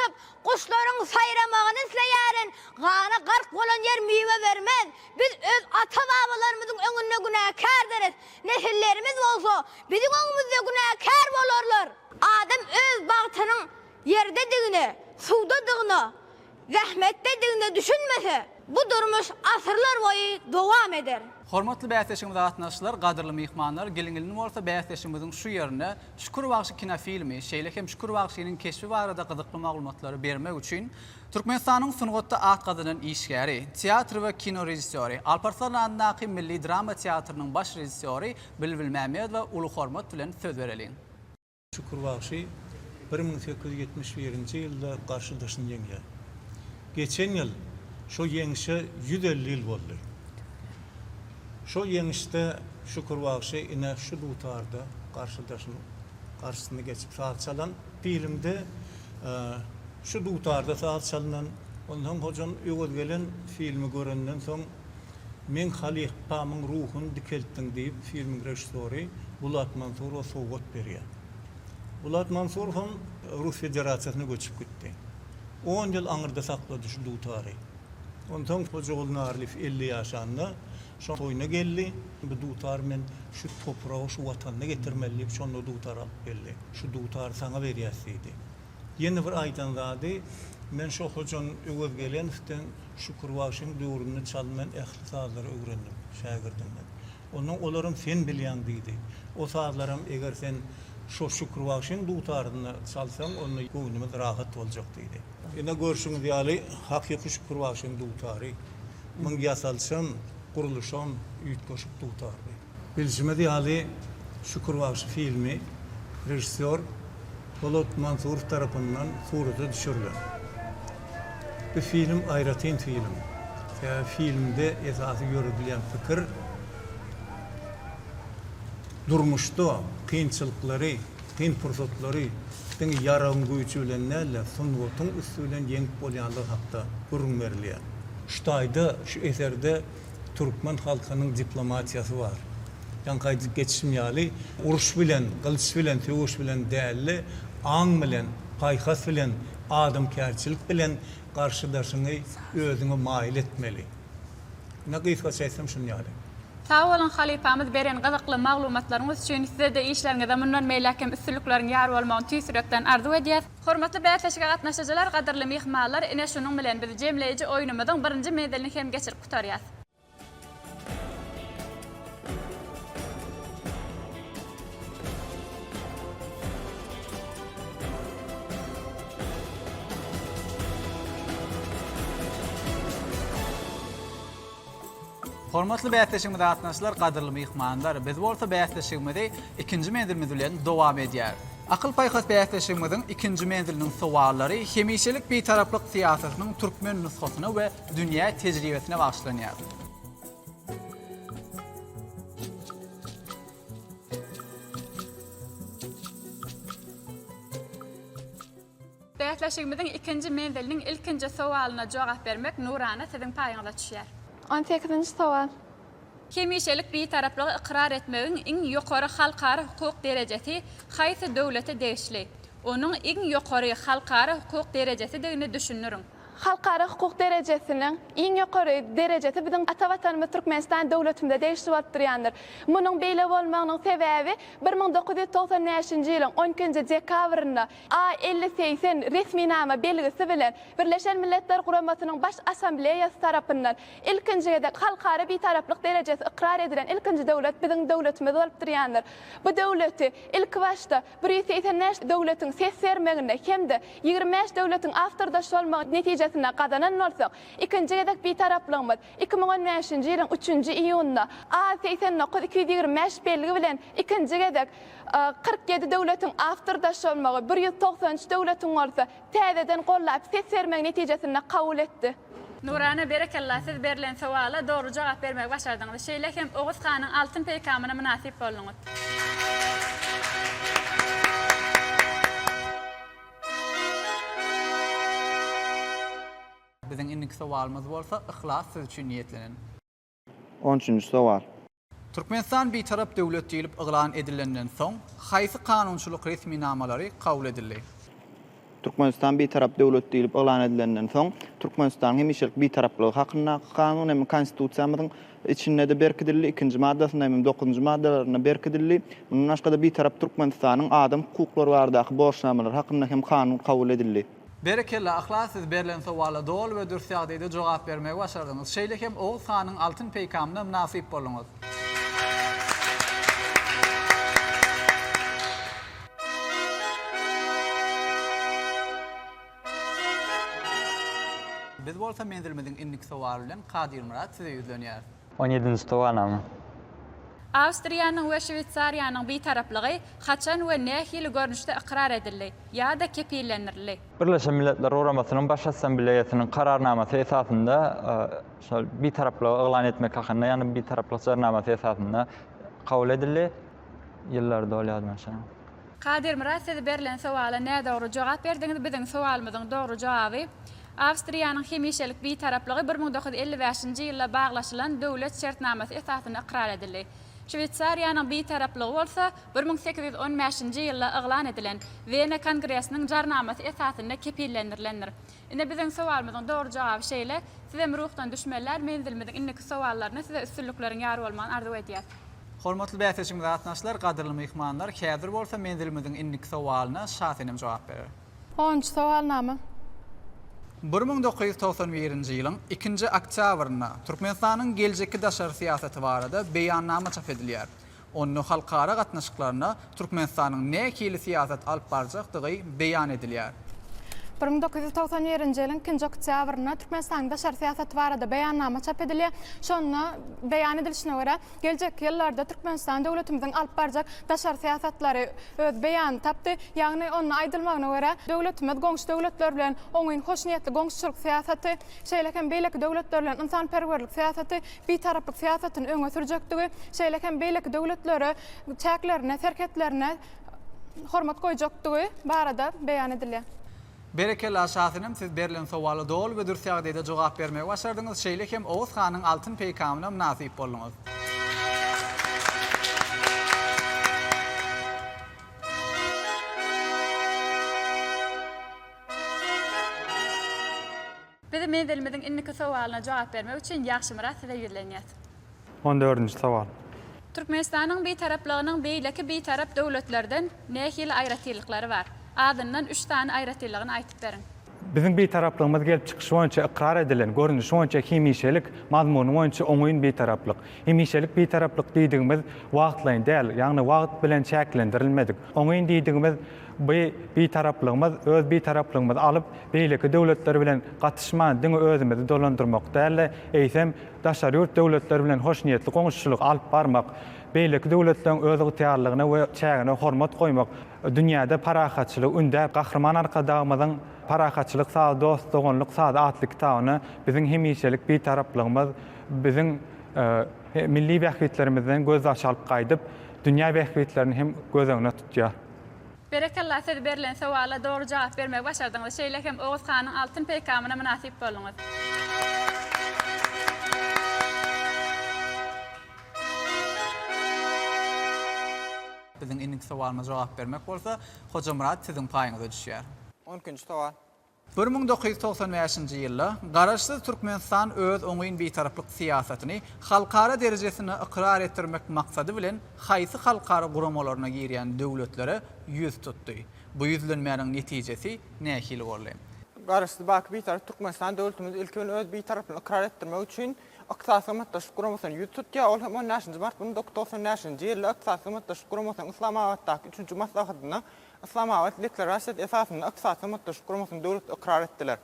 Speaker 14: açyp, guşlaryň saýramagyny isleýärin. Gana gark bolan ýer miwe bermez. Biz öz ata-babalarymyzyň öňünde günäkärdiris. Nesillerimiz bolsa, biziň öňümizde günäkär bolarlar. Adam öz bagtynyň ýerdedigine, suwdadygyna, zähmetdedigine düşünmese, bu durmuş asyrlar boýy dowam eder.
Speaker 2: Hormatly bäsleşigimize gatnaşyjylar, gadyrly myhmanlar, geliň-indi bolsa bäsleşigimiziň şu ýerinde Şükür bagşy kinofilmi, şeýle hem Şükür bagşynyň keşbi barada gyzykly maglumatlary bermek üçin Türkmenistanyň sungatda at gazanan işgäri, teatr we kino režissýory, Alparslan adyndaky Milli drama teatrynyň baş režissýory Bilbil Mämmedowa uly hormat bilen söz bereliň.
Speaker 15: Şükür bagşy 1871-nji ýylda garşydaşyny ýeňýär. Geçen ýyl şo ýeňşe 150 ýyl boldy. Şo ýeňişde Şükür bagşy ine şu dutarda garşydaşynyň garşysyna geçip saz çalan. Filmde şu dutarda saz çalynan. Onsoň Hojam Öwezgelen filmi görenden soň Meň halypamyň ruhuny dikeltdiň diýip filmiň režissýory Bulat Mansurowa sowgat berýär. Bulat Mansurow hem Rus Federasiýasyna göçüp gitdi. On ýyl aňyrda saklady şu dutary. Onsoň Hojaguly Narlyýew 50 ýaşanda şoň toýuna geldi. Bu dutary men şu topraga, şu watanyna getirmeli diýip şonda dutar alyp geldi. Şu dutary saňa berýäs diýdi. Ýene bir aýdan zady, men şo Hojan Öwezgelenowden Şükür bagşyň döwründe çalynan ähli sazlary öwrendim, şägirdinden. Ondan olaram sen bilýäň diýdi. O sazlaram eger sen şo Şükür bagşyň dutarynda çalsaň, onda göwnümiz rahat boljak diýdi. Ine görşüňiz ýaly, hakyky Şükür bagşyň dutary. Muň ýasalyşam, gurluşam üýtgeşik dutardy. Bilşimiz ýaly, Şükür bagşy filmi režissýor Polat Mansurow tarapyndan surata düşürilen. Bu film aýratyn film. Sebäbi filmde esasy ýöredilýän pikir durmuşda kynçylyklary, kyn pursatlary diňe ýaragyň güýji bilen däl-de, sungatyň üsti bilen ýeňip bolýandygy hakda gürrüň berilýär. Şu taýda, şu eserde türkmen halkynyň diplomatiýasy bar. Ýaňky aýdyp geçişim ýaly, uruş bilen, gylyç bilen, söweş bilen däl-de, aň bilen, paýhas bilen, adamkärçilik bilen garşydaşyňy özüňe maýyl etmeli. Ine, gysgaça aýtsam şuny ýaly.
Speaker 3: Sag boluň halypamyz beren gyzykly maglumatlaryňyz üçin sizede işleriňizde mundan beýläk hem üstünlikleriň ýar bolmagyny tüýs ýürekden arzuw edýäs. Hormatly bäsleşige gatnaşyjylar gadyrly myhmanlar ine şunuň bilen biz jemleýji oýnumyzyň birinji menzilini hem geçirip gutarýas.
Speaker 2: Hormatly bäsleşigimize gatnaşyjylar, gadyrly myhmanlar, biz bolsa bäsleşigimizi ikinji menzilimiz bilen dowam edýäris. Akyl-paýhas bäsleşigimiziň ikinji menziliniň sowallary hemişelik Bitaraplyk syýasatynyň türkmen nusgasyna we dünýä tejribesine bagyşlanýar.
Speaker 3: Bäsleşigimiziň ikinji menziliniň ilkinji sowalyna jogap bermek Nurana siziň paýyňyza düşýär.
Speaker 8: On sekizinji sowal.
Speaker 3: Hemişelik Bitaraplygy ykrar etmegiň iň ýokary halkara hukuk derejesi haýsy döwlete degişli? Onuň iň ýokary halkara hukuk derejesidigini düşündiriň.
Speaker 8: Halkara hukuk derejesiniň iň ýokary derejesi biziň ata Watanymyz Türkmenistan döwletimize degişli bolup durýandyr. Munuň beýle bolmagynyň sebäbi 1995-nji ýylyň on ikinji dekabrynda A 50 80 resminama belgisi bilen Birleşen Milletler Guramasynyň Baş Assambleýasy tarapyndan ilkinji gezek halkara bitaraplyk derejesi ykrar edilen ilkinji döwlet biziň döwletimiz bolup durýandyr. Bu döwleti ilkibaşda 185 döwletiň ses bermeginde hem-de 25 döwletiň awtordaş bolmagy netijesinde gazanan bolsak, ikinji gezek Bitaraplygymyz 2015-nji ýylyň üçünji iýunynda A 89 225 belgi bilen ikinji gezek 47 döwletiň awtordaş bolmagy, 193 döwletiň bolsa täzeden gollap ses bermegi netijesinde kabul etdi.
Speaker 3: Nurana berekella siz berlen sowala dogry jogap bermegi başardyňyz. Şeýle hem Oguz hanyň altyn peýkamyna mynasyp bolduňyz.
Speaker 2: Biziň indiki sowalymyz bolsa Yhlas siz üçin niýetlenen.
Speaker 9: On üçünji sowal.
Speaker 2: Türkmenistan Bitarap döwlet diýlip yglan edilenden soň, haýsy kanunçylyk resminamalary kabul edildi?
Speaker 9: Türkmenistan Bitarap döwlet diýlip yglan edilenden soň, Türkmenistanyň hemişelik Bitaraplygy hakyndaky Kanun hem Konstitusiýamyzyň içinde-de berkidildi, ikinji maddasynda hem dokuzynjy maddalarynda berkidildi. Mundan başga-da Bitarap Türkmenistanyň adam hukuklary baradaky borçnamalary hakynda hem Kanun kabul edildi.
Speaker 2: Berekella Yhlas siz berlen sowala doly we dürs ýagdaýda jogap bermegi başardyňyz. Şeýle hem Oguz hanyň altyn peýkamyna mynasyp bolduňyz. Biz bolsa menzilimiziň indiki sowaly bilen Kadyrmyrat size ýüzlenýäris.
Speaker 10: On ýedinji sowalnama.
Speaker 3: Awstriýanyň we Şweýsariýanyň bitaraplygy haçan we nähili görnüşde ykrar edildi ýa-da kepillendirildi?
Speaker 10: Birleşen Milletler Guramasynyň Baş Assambleýasynyň Kararnamasy esasynda şol bitaraplygy yglan etmek hakynda, ýagny Bitaraplyk Jarnamasy esasynda kabul edildi. Ýyllary doly ýadyma düşenok.
Speaker 3: Kadyrmyrat siz berlen sowala nädogry jogap berdiňiz biziň sowalymyzyň dogry jogaby Awstriýanyň hemişelik bitaraplygy 1955-nji ýylda baglaşylan döwlet şertnamasy esasynda ykrar edildi. Şweýsariýanyň bitaraplygy bolsa 1815-nji ýylda yglan edilen Wena kongresiniň jarnamasy esasynda kepillendirilendir. Ine biziň sowalymyzyň dogry jogaby şeýle. Sizem ruhdan düşmeliler menzilimiziň indiki sowallaryna size üstünlikleriň ýar bolmagyny arzuw edýäs.
Speaker 2: Hormatly bäsleşigimize gatnaşyjylar, gadyrly myhmanlar, häzir bolsa menzilimiziň indiki sowalyna Şasenem jogap berer.
Speaker 8: Onunjy sowalnama.
Speaker 2: 1991-nji ýylyň ikinji oktýabrynda Türkmenistanyň geljekki daşary syýasaty barada Beýannama çap edilýär. Onda halkara gatnaşyklarynda Türkmenistanyň nähili syýasat alyp barjakdygy beýan edilýär.
Speaker 8: 1991-nji ýylyň ikinji oktýabrynda Türkmenistanyň daşary syýasaty barada Beýannama çap edilýär. Şonda beýan edilişine görä, geljekki ýyllarda Türkmenistan döwletimiziň alyp barjak daşary syýasatlary öz beýanyny tapdy. Ýagny onda aýdylmagyna görä, döwletimiz goňşy döwletler bilen oňyn hoşniýetli goňşuçylyk syýasaty, şeýle hem beýleki döwletler bilen ynsanperwerlik syýasaty, Bitaraplyk syýasatyny öňe sürjekdigi, şeýle hem beýleki döwletlere çäklerine, serhetlerine hormat goýjakdygy barada beýan edilýär.
Speaker 2: Berekella Şasenem siz berlen sowala doly we dürs ýagdaýda jogap bermegi başardyňyz şeýle hem Oguz hanyň altyn peýkamyna mynasyp bolduňyz.
Speaker 3: Biz menzilimiziň indiki sowalyna jogap bermek üçin Ýagşymyrat size ýüzlenýäs.
Speaker 16: On dördünji sowal.
Speaker 3: Türkmenistanyň Bitaraplygynyň beýleki bitarap döwletlerden nähili aýratynlyklary bar? Azyndan üç sany aýratynlygyny aýtyp beriň.
Speaker 16: Biziň Bitaraplygymyz gelip çykyşy boýunça ykrar edilen, görnüşi boýunça hemişelik, mazmuny boýunça oňyn Bitaraplyk. Hemişelik Bitaraplyk diýdigimiz wagtlaýyn däl, ýagny wagt bilen çäklendirilmedik. Oňyn diýdigimiz Bu Bitaraplygymyz öz Bitaraplygymyzy alyp, beýleki döwletler bilen gatyşman, diňe özümizi dolandyrmak däl-de, eýsem, daşary ýurt döwletleri bilen hoşniýetli goňşuçylyk alyp barmak, beýleki döwletleriň özygtyýarlygyna we çägine hormat goýmak, dünýäde parahatçylygy ündäp, Gahryman Arkadagymyzyň Parahatçylyk sazy, dost-doganlyk sazy atly kitabynda biziň hemişelik Bitaraplygymyz biziň milli bähbitlerimizden gözbaş alyp gaýdyp, dünýä bähbitlerini hem göz öňüne tutýar.
Speaker 3: Berekella siz berlen sowala dogry jogap bermegi başardyňyz şeýle hem Oguz hanyň altyn peýkamyna mynasyp bolduňyz.
Speaker 2: Biziň indiki sowalymyza jogap bermek bolsa Hojamyrat siziň paýyňyza düşýär.
Speaker 12: On ikinji sowal.
Speaker 2: 1995-nji ýylda Garaşsyz Türkmenistan öz oňyn bitaraplyk syýasatyny halkara derejesinde ykrar etdirmek maksady bilen haýsy halkara guramalaryna girýän döwletlere ýüz tutdy? Bu ýüzlenmäniň netijesi nähili boldy?
Speaker 12: Garaşsyz baky Bitarap Türkmenistan döwletimiz ilki bilen öz Bitaraplygyny ykrar etdirmek üçin Ykdysady Hyzmatdaşlyk Guramasyna ýüz tutýar. Ol hem on bäşinji mart 1995-nji ýylda Ykdysady Hyzmatdaşlyk Guramasynyň Yslamabatdaky üçünji maslahatynda Yslamabat deklarasiýasy esasynda Ykdysady Hyzmatdaşlyk Guramasynyň döwleti ykrar etdiler.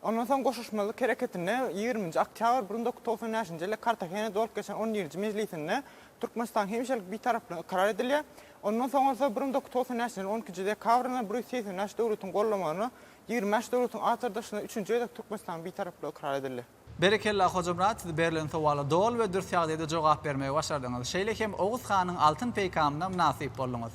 Speaker 12: Ondan soň Goşulyşmazlyk hereketinde ýigriminji oktýabr 1995-nji ýylda Kartahenada bolup geçen on birinji mejlisinde Türkmenistanyň hemişelik Bitaraplygy ykrar edilýär. Ondan soň bolsa 1995-nji ýylyň on ikinji dekabrynda 185 döwletiň goldamagyna 25 döwletiň awtordaşlygynda üçünji gezek Türkmenistanyň Bitaraplygy ykrar edildi.
Speaker 2: Berekella Hojamyrat siz berlen sowala doly we dürs ýagdaýda jogap bermegi başardyňyz. Şeýle hem Oguz hanyň altyn peýkamyna mynasyp bolduňyz.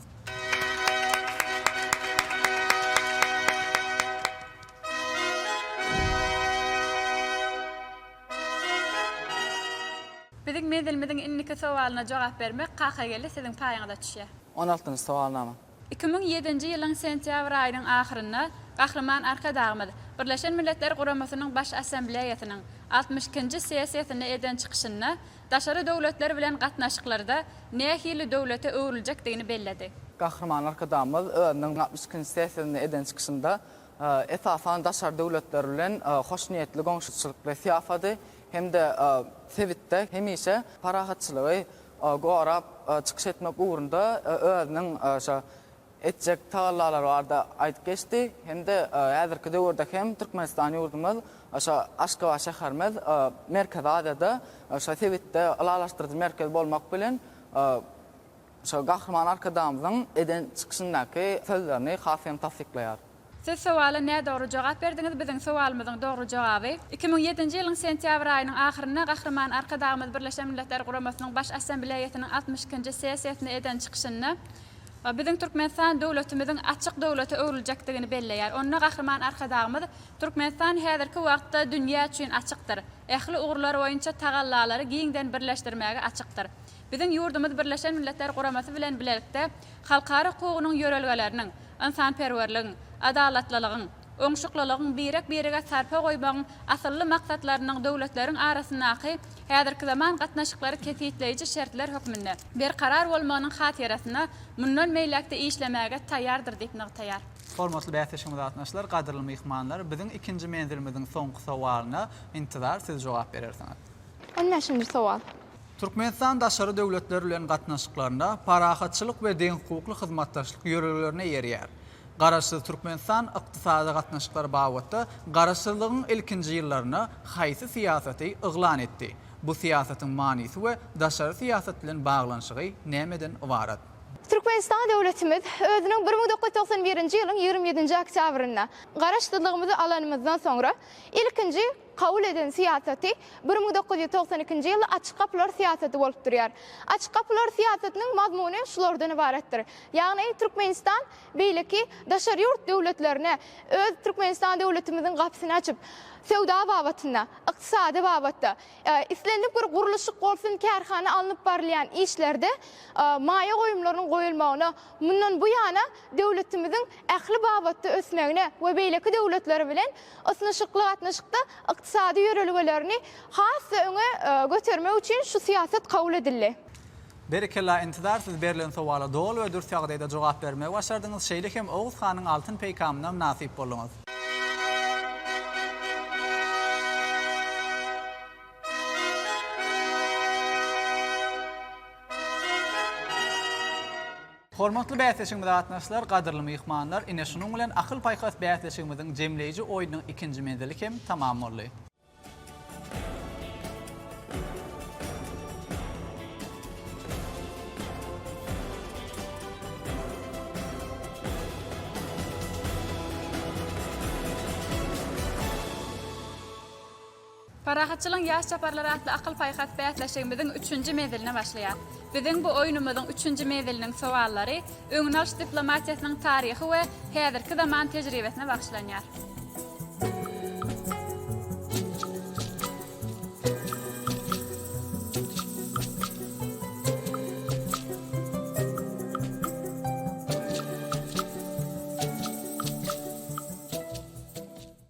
Speaker 3: Biziň menzilimiziň indiki sowalyna jogap bermek Kakageldi siziň paýyňyza düşýär.
Speaker 12: On altynjy sowalnama.
Speaker 3: 2007-nji ýylyň sentýabr aýynyň ahyrynda. Gahryman Arkadagymyz Birleşen Milletler Guramasynyň Baş Assambleýasynyň 62-nji sessiýasynda eden çykyşynda daşary döwletler bilen gatnaşyklarda nähili döwlete öwrüljekdigini belledi.
Speaker 12: Gahryman Arkadagymyz özüniň 62-nji sessiýasynda eden çykyşynda esasan daşary döwletler bilen hoşniýetli goňşuçylykly syýasady hem-de sebitde hemişe parahatçylygy gorap çykyş etmek ugrunda özüniň şo etjek tagallalary barada aýdyp geçdi hem-de häzirki döwürde hem Türkmenistan ýurdumyz şo Aşgabat şäherimiz Merkezi Aziýada şo sebitde ylalaşdyryjy merkez bolmak bilen şo Gahryman Arkadagymyzyň eden çykyşyndaky sözlerini has hem tassyklaýar.
Speaker 3: Siz sowala nädogry jogap berdiňiz biziň sowalymyzyň dogry jogaby. 2007-nji ýylyň sentýabr aýynyň ahyrynda Gahryman Arkadagymyz Birleşen Milletler Guramasynyň Baş Assambleýasynyň 62-nji sessiýasynda eden çykyşynda biziň Türkmenistan döwletimiziň açyk döwlete öwrüljekdigini belleýär. Onda Gahryman Arkadagymyz Türkmenistan häzirki wagtda dünýä üçin açykdyr. Ähli ugurlar boýunça tagallalary giňden birleşdirmäge açykdyr. Biziň ýurdumyz Birleşen Milletler Guramasy bilen bilelikde halkara hukugynyň ýörelgeleriniň, ynsanperwerligiň, adalatlylygyň, oňşuklylygyň, birek-birege sarpa goýmagyň asylly maksatlarynyň döwletleriň arasyndaky häzirki zaman gatnaşyklary kesgitleýji şertler hökmünde berkarar bolmagynyň hatyrasyna mundan beýläk-de işlemäge taýýardyr diýip nygtaýar.
Speaker 2: Hormatly bäsleşigimize gatnaşyjylar, gadyrly myhmanlar, biziň ikinji menzilimiziň soňky sowalyna Intizar siz jogap berersiňiz.
Speaker 8: On bäşinji sowal.
Speaker 2: Türkmenistan daşary döwletler bilen gatnaşyklarynda parahatçylyk we deňhukukly hyzmatdaşlyk ýörelgelerine eýerýär. Garaşsyz Türkmenistan ykdysady gatnaşyklar babatda Garaşsyzlygyň ilkinji ýyllarynda haýsy syýasaty yglan etdi? Bu syýasatyň manysy we daşary syýasat bilen baglanyşygy nämeden ybarat?
Speaker 8: Türkmenistan döwletimiz özüniň 1991-nji ýylyň 27-nji oktýabrynda Garaşsyzlygymyzy alanymyzdan soňra ilkinji kabul eden syýasaty 1992-nji ýylda Açyk gapylar syýasaty bolup durýar. Açyk gapylar syýasatynyň mazmuny şulardan ybaratdyr. Ýagny Türkmenistan beýleki daşary ýurt döwletlerine öz Türkmenistan döwletimiziň gapysyny açyp, söwda babatynda, ykdysady babatda, islendik bir gurluşyk bolsun, kärhana alnyp barylýan işlerde maýa goýumlarynyň goýulmagyna, mundan bu ýana döwletimiziň ähli babatda ösmegine we beýleki döwletler bilen ysnyşykly gatnaşykda ykdysady ýörelgelerini has-da öňe götermek üçin şu syýasat kabul edildi.
Speaker 2: Berekella Intizar siz berlen sowala doly we dürs ýagdaýda jogap bermegi başardyňyz şeýle hem Oguz hanyň altyn peýkamyna mynasyp bolduňyz. Hormatly bäsleşigimize gatnaşyjylar, gadyrly myhmanlar, ine şunuň bilen Akyl-paýhas bäsleşigimiziň jemleýji oýnunyň ikinji menzili hem tamam boldy.
Speaker 3: Parahatçylygyň ýaş çaparlary atly akyl-paýhas bäsleşigimiziň üçünji menziline başlaýar. Biziň bu oýnumyzyň üçünji menziliniň sowallary öňüni alyş diplomatiýasynyň taryhy we häzirki zaman tejribesine bagyşlanýar.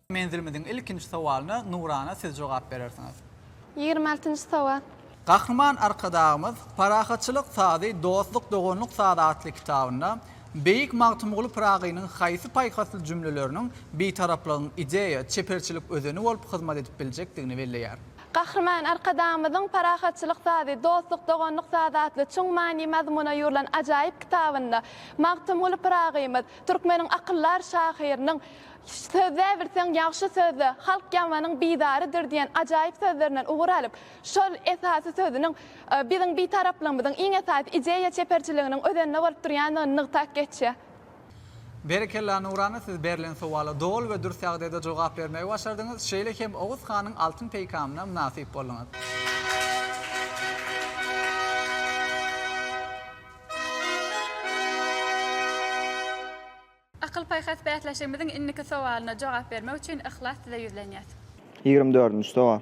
Speaker 2: Menzilimiziň ilkinji sowalyna Nurana siz jogap berersiňiz.
Speaker 8: Ýigrimi altynjy sowal.
Speaker 2: Gahryman Arkadagymyz Parahatçylyk sazy, dostluk-doganlyk sazy atly kitabynda beýik Magtymguly Pyragynyň haýsy paýhasly jümleleriniň Bitaraplygyň ideýa, çeperçilik özeni bolup hyzmat edip biljekdigini belleýär.
Speaker 8: Gahryman Arkadagymyzyň Parahatçylyk sazy, dostluk-doganlyk sazy atly çuň many-mazmuna ýugrulan ajaýyp kitabynda Magtymguly Pyragymyz türkmeniň akyldar şahyrynyň Sözlä bilseň ýagşy sözle, halk ýamanyň bizarydyr diýen ajaýyp sözlerinden ugur alyp, şol esasy sözüniň biziň Bitaraplygymyzyň iň esasy ideýa çeperçiliginiň özeninde bolup durýandygyny nygtap geçýär.
Speaker 2: Berekella Nurana siz berlen sowala doly we dürs ýagdaýda jogap bermegi başardyňyz, şeýle hem Oguz hanyň altyn peýkamyna mynasyp bolduňyz.
Speaker 3: Akyl-paýhas bäsleşigimiziň indiki sowalyna jogap bermek üçin Yhlas size ýüzlenýäs.
Speaker 9: Ýigrimi dördünji sowal.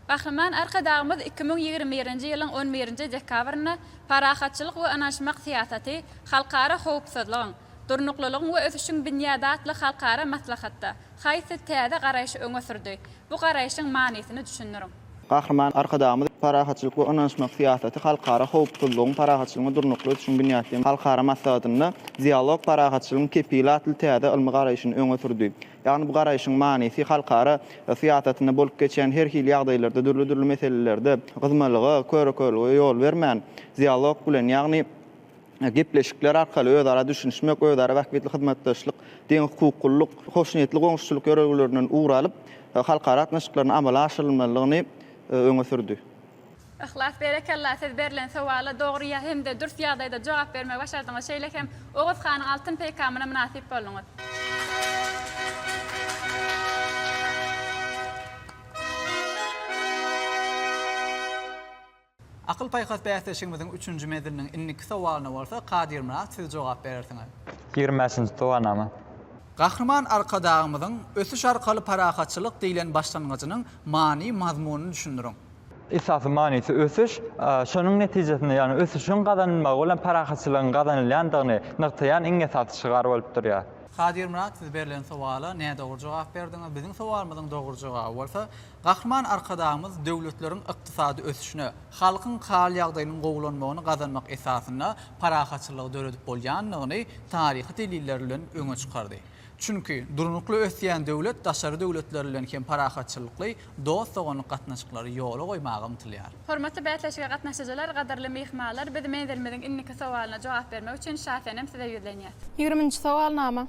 Speaker 3: Gahryman Arkadagymyz 2021-nji ýylyň on birinji dekabrynda Parahatçylyk we ynanyşmak syýasaty halkara howpsuzlygyň, Durnuklylygyň we ösüşiň binýady atly halkara maslahatda haýsy täze garaýşy öňe sürdi? Bu garaýşyň manysyny düşündiriň.
Speaker 9: Gahryman Arkadagymyz Parahatçylyk we ynanyşmak syýasaty halkara howpsuzlygyň, parahatçylygyň we durnukly ösüşiň binýady diýen halkara maslahatynda Dialog, parahatçylygyň kepili atly täze ylmy garaýşyny öňe sürdi. Ýagny bu garaýşyň manysy halkara syýasatynda bolup geçýän her hili ýagdaýlarda, dürli-dürli meselelerde gyzmalyga, köre-körlüge ýol bermän, dialog bilen, ýagny gepleşikler arkaly özara düşünişmek, özara bähbitli hyzmatdaşlyk, deňhukuklylyk, hoşniýetli goňşuçylyk ýörelgelerinden ugur alyp, halkara gatnaşyklaryny amala aşyrylmalydygyny öňe sürdi.
Speaker 3: Yhlas berekella siz berlen sowala dogry hem-de dürs ýagdaýda jogap bermegi başardyňyz şeýle hem Oguz hanyň altyn peýkamyna mynasyp bolduňyz.
Speaker 2: Akyl-paýhas bäsleşigimiziň üçünji menziliniň indiki sowalyna bolsa Kadyrmyrat siz jogap berersiňiz.
Speaker 10: 25-nji sowalnama.
Speaker 2: Gahryman Arkadagymyzyň Ösüş arkaly parahatçylyk diýlen başlangyjynyň many-mazmunyny düşündiriň.
Speaker 10: Esasy manysy ösüş, şonuň netijesinde, ýagny ösüşiň gazanylmagy bilen parahatçylygyň gazanylýandygyny nygtaýan iň esasy şygar bolup durýar.
Speaker 2: Kadyrmyrat siz berlen sowala nädogry jogap berdiňiz. Biziň sowalymyzyň dogry jogaby bolsa, Gahryman Arkadagymyz döwletleriň ykdysady ösüşine, halkyň hal-ýagdaýynyň gowulanmagyny gazanmak esasynda parahatçylygy döredip bolýandygyny taryhy deliller bilen öňe çykardy. Çünki, durnukly ösýän döwlet daşary döwletler bilen hem parahatçylykly, dost-doganlyk gatnaşyklary ýola goýmaga ymtylýar.
Speaker 3: Hormatly bäsleşige gatnaşyjylar, gadyrly myhmanlar, biz menzilimiziň indiki sowalyna jogap bermek üçin Şasenem size ýüzlenýäs.
Speaker 8: Ýigriminji sowalnama.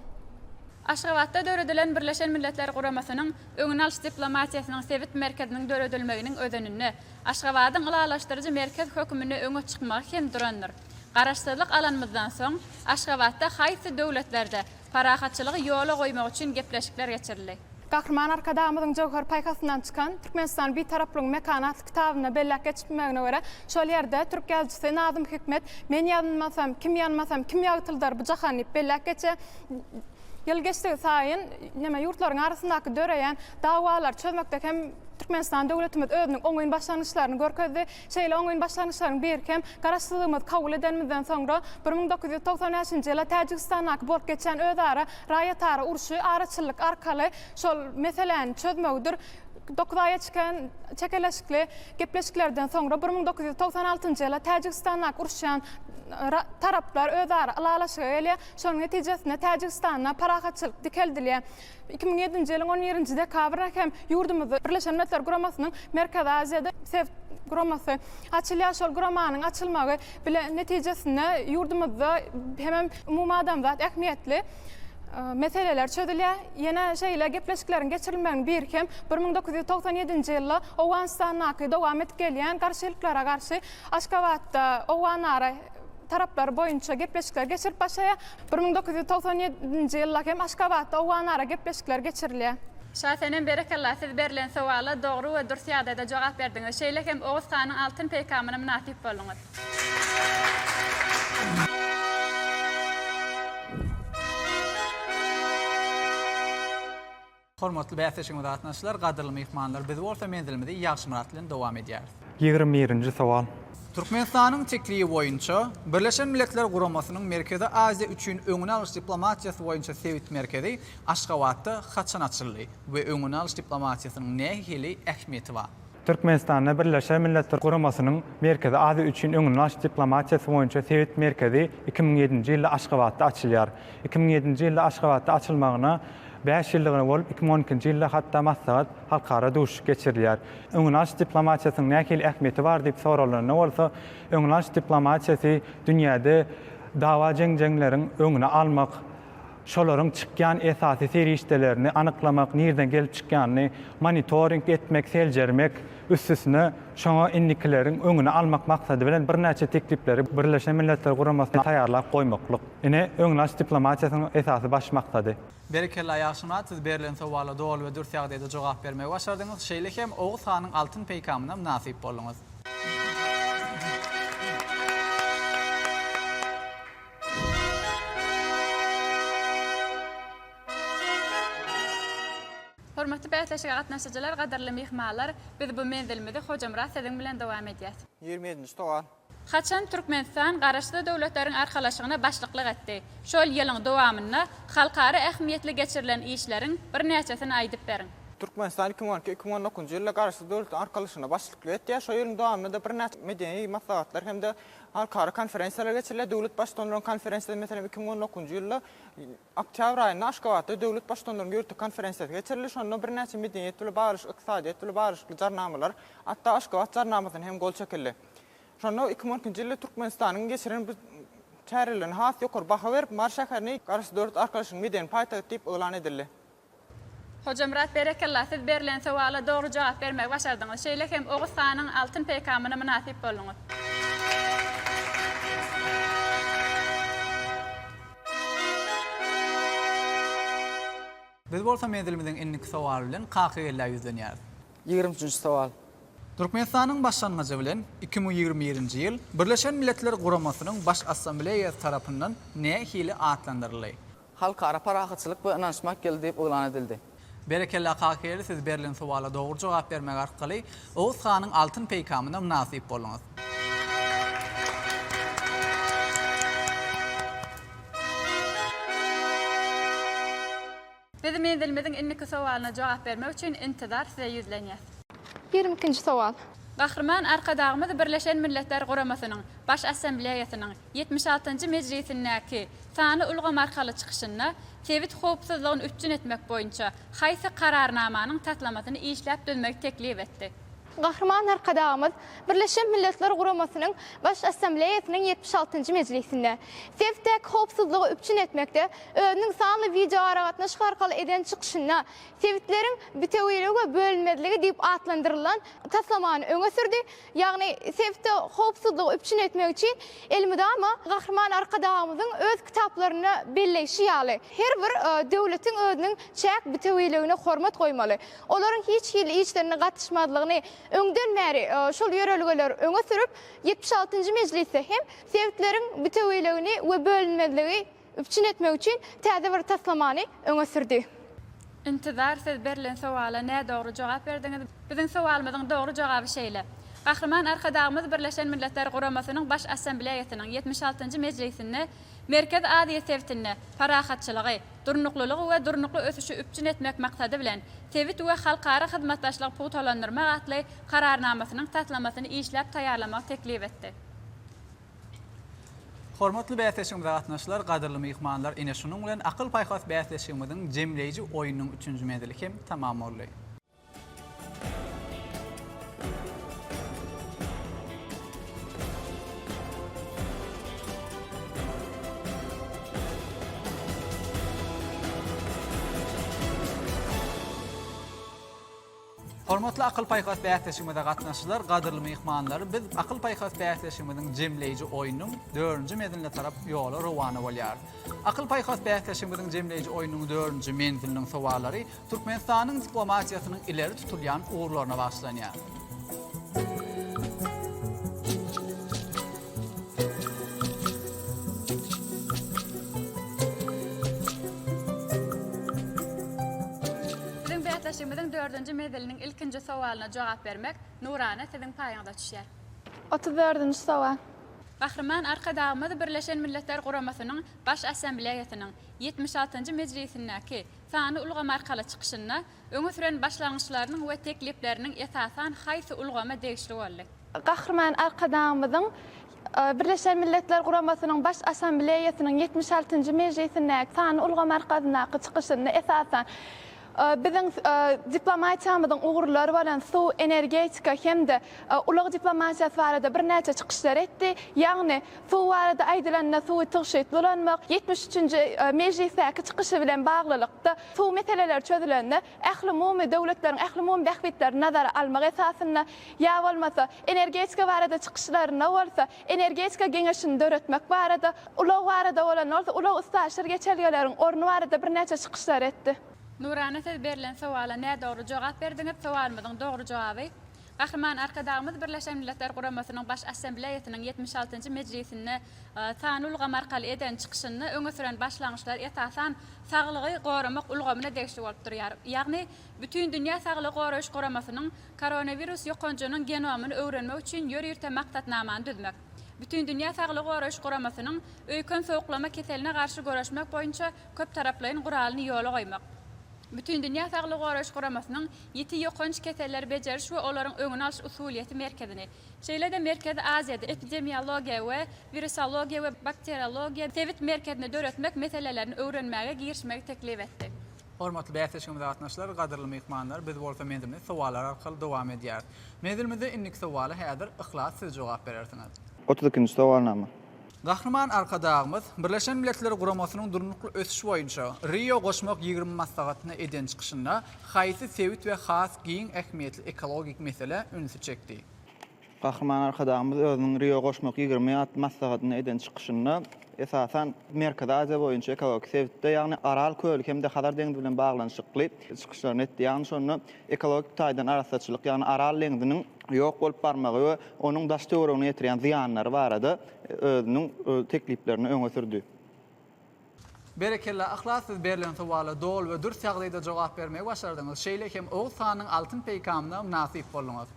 Speaker 3: Aşgabatda döredilen Birleşen Milletler Guramasynyň Öňüni alyş diplomatiýasynyň sebit merkeziniň döredilmeginiň özeninde Aşgabadyň ylalaşdyryjy merkez hökmünde öňe çykmagy hem durandyr. Garaşsyzlyk alanymyzdan soň, Aşgabatda haýsy döwletlerde parahatçylygy ýola goýmak üçin gepleşikler geçirildi?
Speaker 8: Gahryman Arkadagymyzyň jöwher paýhasyndan çykan Türkmenistan Bitaraplygyň mekany atly kitabynda belläp geçilmegine görä, şol ýerde türk ýazyjysy Nazym Hikmet Men ýanmasam, kim ýanmasam, kim ýagtyldar bu jahany diýip belläp geçýär. Ýyl geçdigi saýyn neme ýurtlaryň arasyndaky döreýän dawalary çözmekde hem Türkmenistan döwletimiz özüniň oňyn başlangyçlaryny görkezdi. Şeýle oňyn başlangyçlaryň biri hem Garaşsyzlygymyzy kabul edenimizden soňra 1995-nji ýylda Täjigistandaky bolup geçen özara raýatara urşy araçyllyk arkaly şol meseläni çözmegidir. Dokuz aýa çeken çekeleşikli gepleşiklerden soňra 1996-njy ýylda Täjigistandaky uruşýan taraplar özara ylalaşyga gelýär. Şonuň netijesinde Täjigistanda parahatçylyk dikeldilýär. 2007-nji ýylyň on birinji dekabrynda hem ýurdumyzda Birleşen Milletler Guramasynyň Merkezi Aziýada sebit guramasy açylýar. Şol guramanyň açylmagy bilen netijesinde ýurdumyzda hemem umumadamzat ähmiýetli meseleler çözülýär. Ýene şeýle gepleşikleriň geçirilmeginiň biri hem 1997-nji ýylda Owganystandaky dowam edip gelýän garşylyklara garşy Aşgabatda owganara taraplary boýunça gepleşikler geçirip başlaýar. 1997-nji ýylda hem Aşgabatda owganara gepleşikler geçirilýär.
Speaker 3: Şasenem berekella siz berlen sowala dogry we dürs ýagdaýda jogap berdiňiz. Şeýle hem Oguz hanyň altyn peýkamyna mynasyp bolduňyz.
Speaker 2: Hormatly bäsleşigimize gatnaşyjylar, gadyrly myhmanlar, biz bolsa menzilimizi Ýagşymyrat bilen dowam edýäris.
Speaker 16: Ýigrimi birinji sowal.
Speaker 2: Türkmenistanyň teklibi boýunça, Birleşen Milletler Guramasynyň Merkezi Aziýa üçin öňüni alyş diplomatiýasy boýunça sebit merkezi Aşgabatda haçan açyldy we öňüni alyş diplomatiýasynyň nähili ähmiýeti bar?
Speaker 16: Türkmenistanda Birleşen Milletler Guramasynyň Merkezi Aziýa üçin öňüni alyş diplomatiýasy boýunça sebit merkezi 2007-nji ýylda Aşgabatda açylýar. 2007-nji ýylda Aşgabatda açylmagyna bäş ýyllygyna bolup, 2012-nji ýylda hatda maslahat halkara duşuşyk geçirilýär. Öňüni alyş diplomatiýasynyň nähili ähmiýeti bar diýip soralanda bolsa, öňüni alyş diplomatiýasy dünýäde dawa-jeňjeňleriň öňüni almak, şolaryň çykýan esasy serişdelerini anyklamak, nirden gelip çykýanyny monitoring etmek, seljermek, üstesine şoňa indikileriň öňüni almak maksady bilen birnäçe teklipleri Birleşen Milletler Guramasyna taýýarlap goýmaklyk. Ine, öňüni alyş diplomatiýasynyň esasy baş maksady.
Speaker 2: Berekella Ýagşymyrat siz berlen sowala doly we dürs ýagdaýda jogap bermegi başardyňyz, şeýle hem Oguz hanyň altyn peýkamyna mynasyp bolduňyz.
Speaker 3: Hormatly bäsleşige gatnaşyjylar, gadyrly myhmanlar, biz bu menzilimizi Hojamyrat siziň bilen dowam edýäs.
Speaker 12: Ýigrimi ýedinji sowal.
Speaker 3: Haçan Türkmenistan Garaşsyz Döwletleriň Arkalaşygyna başlyklyk etdi? Şol ýylyň dowamynda halkara ähmiýetli geçirilen işleriň birnäçesini aýdyp beriň.
Speaker 12: Türkmenistan 2012, 2019-njy ýylda Garaşsyz Döwletleriň Arkalaşygyna başlyklyk etýär. Şol ýylyň dowamynda-da birnäçe medeni maslahatlar hem-de halkara konferensiýalar geçirilýär. Döwlet Baştutanlaryň konferensiýasy, meselem, 2019-njy ýylda Oktýabr aýynda Aşgabatda döwlet Baştutanlaryň ýörite konferensiýasy geçirildi. Şonda birnäçe medeniýet bilen baglanyşykly, ykdysadyýet bilen baglanyşykly jarnamalar, hatda Aşgabat jarnamasyna hem gol çekildi. Şonda 2012-nji ýylda Türkmenistanyň geçiren bu çärelerine has ýokary baha berip, Mary şäherini Garaşsyz Döwlet Arkalaşygynyň medeni paýtagty diýip yglan edildi.
Speaker 3: Hojamyrat berekella siz berlen sowala dogry jogap bermegi başardyňyz. Şeýle hem Oguz hanyň altyn peýkamyna mynasyp bolduňyz.
Speaker 2: Biz bolsa menzilimiziň indiki sowaly bilen Kakagellä ýüzlenýäris.
Speaker 12: Ýigrimi üçünji sowal.
Speaker 2: Türkmenistanyň başlangyjy bilen 2021-nji ýyl Birleşen Milletler Guramasynyň Baş Assambleýasy tarapyndan nähili atlandyryldy?
Speaker 12: Halkara parahatçylyk we ynanyşmak ýyly diýip yglan edildi.
Speaker 2: Berekella Kakageli siz berlen sowala dogry jogap bermek arkaly Oguz hanyň altyn peýkamyna mynasyp bolduňyz.
Speaker 3: Biz menzilimiziň indiki sowalyna jogap bermek üçin Intizar size ýüzlenýäs.
Speaker 8: Ýigrimi ikinji sowal.
Speaker 3: Gahryman Arkadagymyz Birleşen Milletler Guramasynyň Baş Assambleýasynyň ýetmiş altynjy mejlisindäki sanly ulgam arkaly çykyşynda sebit howpsuzlygyny üpjün etmek boýunça haýsy Kararnamanyň taslamasyny işläp düzmegi teklip etdi?
Speaker 8: Gahryman Arkadagymyz Birleşen Milletler Guramasynyň Baş Assambleýasynyň ýetmiş altynjy mejlisinde sebitdäki howpsuzlygy üpjün etmekde özüniň sanly wideoaragatnaşyk arkaly eden çykyşynda Sebitleriň bitewiligi we bölünmezligi diýip atlandyrylan taslamany öňe sürdi, ýagny sebitde howpsuzlygy üpjün etmek üçin elmydama Gahryman Arkadagymyzyň öz kitaplarynda belleýşi ýaly, her bir döwletiň özüniň çäk bitewiligine hormat goýmaly, olaryň hiç hili işlerine gatyşmazlygyny öňden bäri şol ýörelgeleri öňe sürüp, ýetmiş altynjy mejlisde hem sebitleriň bitewiligini we bölünmezligi üpjün etmek üçin täze bir taslamany öňe sürdi.
Speaker 3: Intizar siz berlen sowala nädogry jogap berdiňiz. Biziň sowalymyzyň dogry jogaby şeýle. Gahryman Arkadagymyz Birleşen Milletler Guramasynyň Baş Assambleýasynyň ýetmiş altynjy mejlisinde Merkezi Aziýa sebitinde parahatçylygy, durnuklylygy we durnukly ösüşi üpjün etmek maksady bilen sebit we halkara hyzmatdaşlygy pugtalandyrmak atly Kararnamasynyň taslamasyny işläp taýýarlamagy teklip etdi.
Speaker 2: Hormatly bäsleşigimize gatnaşyjylar, gadyrly myhmanlar, ine şunuň bilen Akyl-paýhas bäsleşigimiziň jemleýji oýnunyň üçünji menzili hem tamam boldy. Hormatly Akyl-paýhas bäsleşigimize gatnaşyjylar, gadyrly myhmanlar, biz Akyl-paýhas bäsleşigimiziň jemleýji oýnunyň dördünji menziline tarap ýola rowana bolýarys. Akyl-paýhas bäsleşigimiziň jemleýji oýnunyň dördünji menziliniň sowallary Türkmenistanyň diplomatiýasynyň ileri tutulýan ugurlaryna bagyşlanýar.
Speaker 3: Biziň bäsleşigimiziň dördünji menziliniň ilkinji sowalyna jogap bermek, Nurana, siziň paýyňyza düşýär.
Speaker 8: Otuz dördünji sowal.
Speaker 3: Gahryman Arkadagymyz Birleşen Milletler Guramasynyň Baş Assambleýasynyň ýetmiş altynjy mejlisindäki sanly ulgam arkaly çykyşynda öňe süren başlangyçlarynyň we teklipleriniň esasan haýsy ulgama degişli boldy?
Speaker 8: Gahryman Arkadagymyzyň Birleşen Milletler Guramasynyň Baş Assambleýasynyň ýetmiş altynjy mejlisindäki sanly ulgam arkasyndaky çykyşynda esasan biziň diplomatiýamyzyň ugurlary bolan suw, energetika hem-de ulag diplomatiýasy barada birnäçe çykyşlar etdi. Ýagny, suw barada aýdylanda suwy tygşytly ulanmak, ýetmiş üçünji mejlisdäki çykyşy bilen baglylykda suw meseleleri çözülende ählumumy döwletleriň ählumumy bähbitlerini nazara almak esasynda, ýa bolmasa, energetika barada çykyşlarynda bolsa, energetika geňeşini döretmek barada, ulag barada bolanda bolsa, ulag-üstaşyr geçelgeleriň orny barada birnäçe çykyşlar etdi.
Speaker 3: Nurana siz berlen sowala nädogry jogap berdiňiz, sowalymyzyň dogry jogaby. Gahryman Arkadagymyz Birleşen Milletler Guramasynyň Baş Assambleýasynyň 76-njy mejlisinde sanly ulgam arkaly eden çykyşynda öňe süren başlangyçlary esasan saglygy goramak ulgamyna degişli bolup durýar. Ýagny, Bütindünýä Saglygy Goraýyş Guramasynyň koronawirus ýokanjynyň genomyny öwrenmek üçin ýörite maksatnamany düzmek, Bütindünýä Saglygy Goraýyş Guramasynyň öýken sowuklama keseline garşy göreşmek boýunça köptaraplaýyn guralyny ýola goýmak, Bütindünýä Saglygy Goraýyş Guramasynyň ýiti ýokanç keselleri bejeriş we olaryň öňüni alyş usulyýeti merkezini, şeýle-de Merkezi Aziýada epidemiologiýa we wirusologiýa we bakteriologiýa sebit merkezini döretmek meselelerini öwrenmäge girişmegi teklip etdi.
Speaker 2: Hormatly bäsleşigimize gatnaşyjylar, gadyrly myhmanlar, biz bolsa menzilimizi sowallar arkaly dowam edýäris. Menzilimizde indiki sowala häzir Yhlas siz jogap berersiňiz.
Speaker 9: 32-nji sowalnama.
Speaker 2: Gahryman Arkadagymyz Birleşen Milletler Guramasynyň Durnukly ösüş boýunça Rio goşmak 20 maslahatynda eden çykyşynda haýsy sebit we has giň ähmiýetli ekologik meselä ünsi çekdi?
Speaker 9: Gahryman Arkadagymyz özüniň Rio goşmak 20 atly maslahatynda eden çykyşynda, esasan, Merkezi Aziýa boýunça ekologik sebitde, ýagny Aral köli hem-de Hazar deňzi bilen baglanyşykly çykyşlaryny etdi. Ýagny şonda ekologik taýdan arassaçylyk, ýagny Aral deňziniň ýok bolup barmagy we onuň daş-töweregine ýetirýän zyýanlary barada özüniň tekliplerini öňe sürdi.
Speaker 2: Berekella Yhlas siz berlen sowala doly we dürs ýagdaýda jogap bermegi başardyňyz. Şeýle hem Oguz hanyň altyn peýkamyna mynasyp bolduňyz.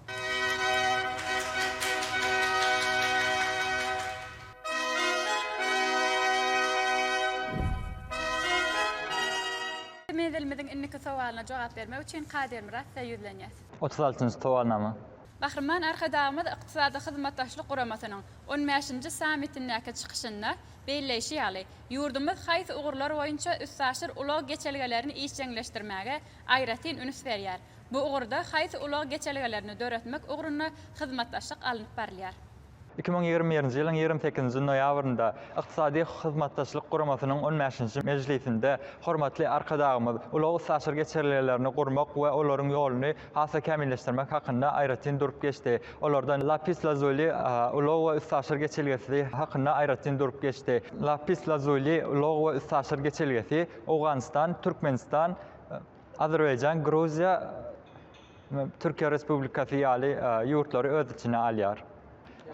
Speaker 3: Menzilimiziň indiki sowalyna jogap bermek üçin Kadyrmyrat size ýüzlenýäs.
Speaker 10: 36-njy sowalnama.
Speaker 3: Gahryman Arkadagymyz Ykdysady Hyzmatdaşlyk Guramasynyň on bäşinji sammitindäki çykyşynda belleýşi ýaly, ýurdumyz haýsy ugurlar boýunça üstaşyr ulag geçelgelerini işjeňleşdirmäge aýratyn üns berýär? Bu ugurda haýsy ulag geçelgelerini döretmek ugrunda hyzmatdaşlyk alnyp barylýar?
Speaker 10: 2021-nji ýylyň 28-nji noýabrynda Ykdysady Hyzmatdaşlyk Guramasynyň on bäşinji mejlisinde hormatly Arkadagymyz ulag-üstaşyr geçelgelerini gurmak we olaryň ýoluny has-da kämilleşdirmek hakynda aýratyn durup geçdi. Olardan Lapis Lazuli ulag we üstaşyr geçelgesi hakynda aýratyn durup geçdi. Lapis Lazuli ulag we üstaşyr geçelgesi Owganystan, Türkmenistan, Azerbaýjan, Gruziýa, Türkiýe Respublikasy ýaly ýurtlary öz içine alýar.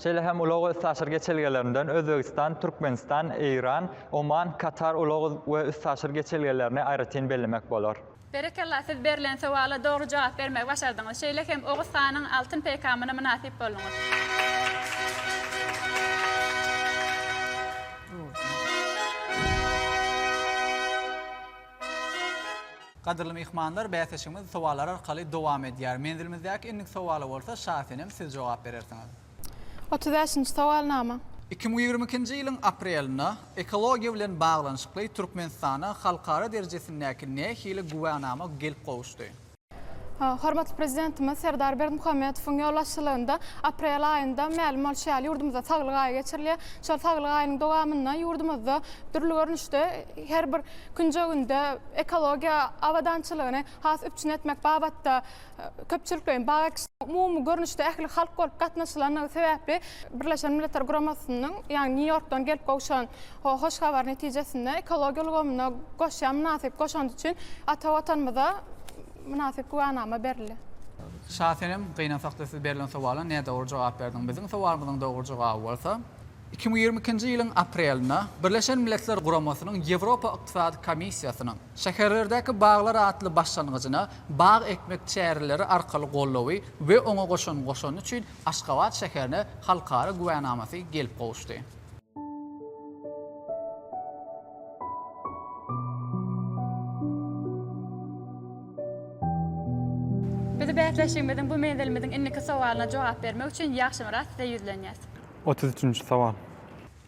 Speaker 10: Şeýle hem ulag we üstaşyr geçelgelerinden Özbegistan, Türkmenistan, Eýran, Oman, Katar ulag we üstaşyr geçelgelerini aýratyn bellemek bolar.
Speaker 3: Berekella siz berlen sowala dogry jogap bermegi başardyňyz. Şeýle hem Oguz hanyň altyn peýkamyna mynasyp bolduňyz.
Speaker 2: Gadyrly myhmanlar, bäsleşigimiz sowallar arkaly dowam edýär. Menzilimizdäki indiki sowala bolsa Şasenem siz jogap berersiňiz.
Speaker 8: 35-nji sowalnama.
Speaker 2: 2022-nji ýylyň aprelinde ekologiýa bilen baglanyşykly Türkmenistana halkara derejesindäki nähili güwänama gelip gowuşdy?
Speaker 8: Hormatly Prezidentimiz Serdar Berdimuhamedowyň ýolbaşçylygynda aprel aýynda mälim bolşy ýaly ýurdumyzda Saglyk aýy geçirilýär. Şol Saglyk aýynyň dowamynda ýurdumyzda dürli görnüşde her bir künjeginde ekologiýa abadançylygyny has üpjün etmek babatda köpçülikleýin bag ekişine umumy görnüşde ähli halk bolup gatnaşylandygy sebäpli Birleşen Milletler Guramasynyň, ýagny Nýu-Ýorkdan gelip gowşan hoş habar netijesinde ekologiýa ulgamyna goşýan mynasyp goşandy üçin ata Watanymyza mynasyp güwänama berildi.
Speaker 2: Şasenem, gynansakda siz berlen sowala nädogry jogap berdiň. Biziň sowalymyzyň dogry jogaby bolsa, 2022-nji ýylyň aprelinde Birleşen Milletler Guramasynyň Ýewropa Ykdysady Komissiýasynyň Şäherlerdäki baglar atly başlangyjyna bag ekmek çäreleri arkaly goldawy we oňa goşan goşandy üçin Aşgabat şäherine halkara güwänamasy gelip gowuşdy.
Speaker 3: Biz bäsleşigimiziň bu menzilimiziň indiki sowalyna jogap bermek üçin Ýagşymyrat size ýüzlenýäs.
Speaker 16: 33-nji sowal.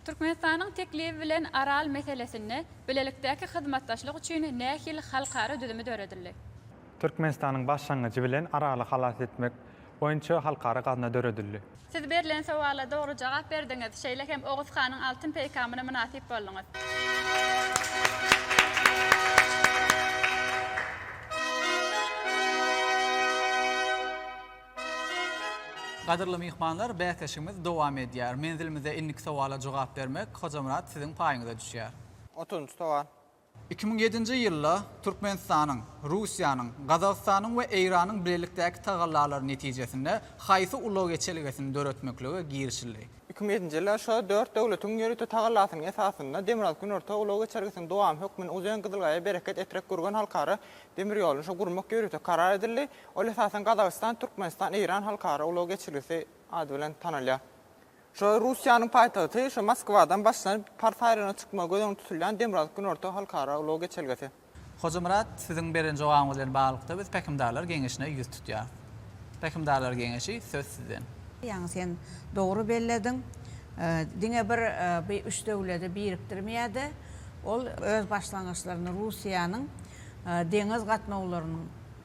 Speaker 3: Türkmenistanyň teklibi bilen Aral meselesinde bilelikdäki hyzmatdaşlyk üçin nähili halkara düzümi döredildi?
Speaker 16: Türkmenistanyň başlangyjy bilen Araly halas etmek boýunça halkara gazna döredildi.
Speaker 3: Siz berlen sowala dogry jogap berdiňiz, şeýle hem Oguz hanyň altyn peýkamyna mynasyp bolduňyz.
Speaker 2: Gadyrly myhmanlar, bäsleşigimiz dowam edýär. Menzilimizde indiki sowala jogap bermek, Hojamyrat, siziň paýyňyza düşýär.
Speaker 12: Otuzynjy sowal.
Speaker 2: 2007-nji ýylda Türkmenistanyň, Russiýanyň, Gazagystanyň we Eýranyň bilelikdäki tagallalary netijesinde haýsy ulag geçelgesini döretmeklige girişildi?
Speaker 9: 2007-nji ýylda şo dört döwletiň ýörite tagallasynyň esasynda Demirgazyk-Günorta ulag geçelgesiniň dowamy hökmünde Uzen, Gyzylgaýa, Bereket, Etrek, Gürgen halkara demir ýoluny şo gurmak ýörite karar edildi. Ol esasan Gazagystan, Türkmenistan, Eýran halkara ulag geçelgesi ady bilen tanalýar. Şo Russiýanyň paýtagty şo Moskwadan başlanyp Pars aýlagyna çykmagy göz öňünde tutulýan Demirgazyk-Günorta halkara ulag geçelgesi.
Speaker 2: Hojamyrat, siziň beren jogabyňyz bilen baglylykda biz Pähimdarlar geňeşine ýüz tutýarys. Pähimdarlar geňeşi, söz sizden.
Speaker 6: Ýaňy sen dogry bellediň. Diňe bir bu üç döwledi birikdirmeýär-de, ol öz başlangyçlaryny Russiýanyň deňiz gatnawlarynyň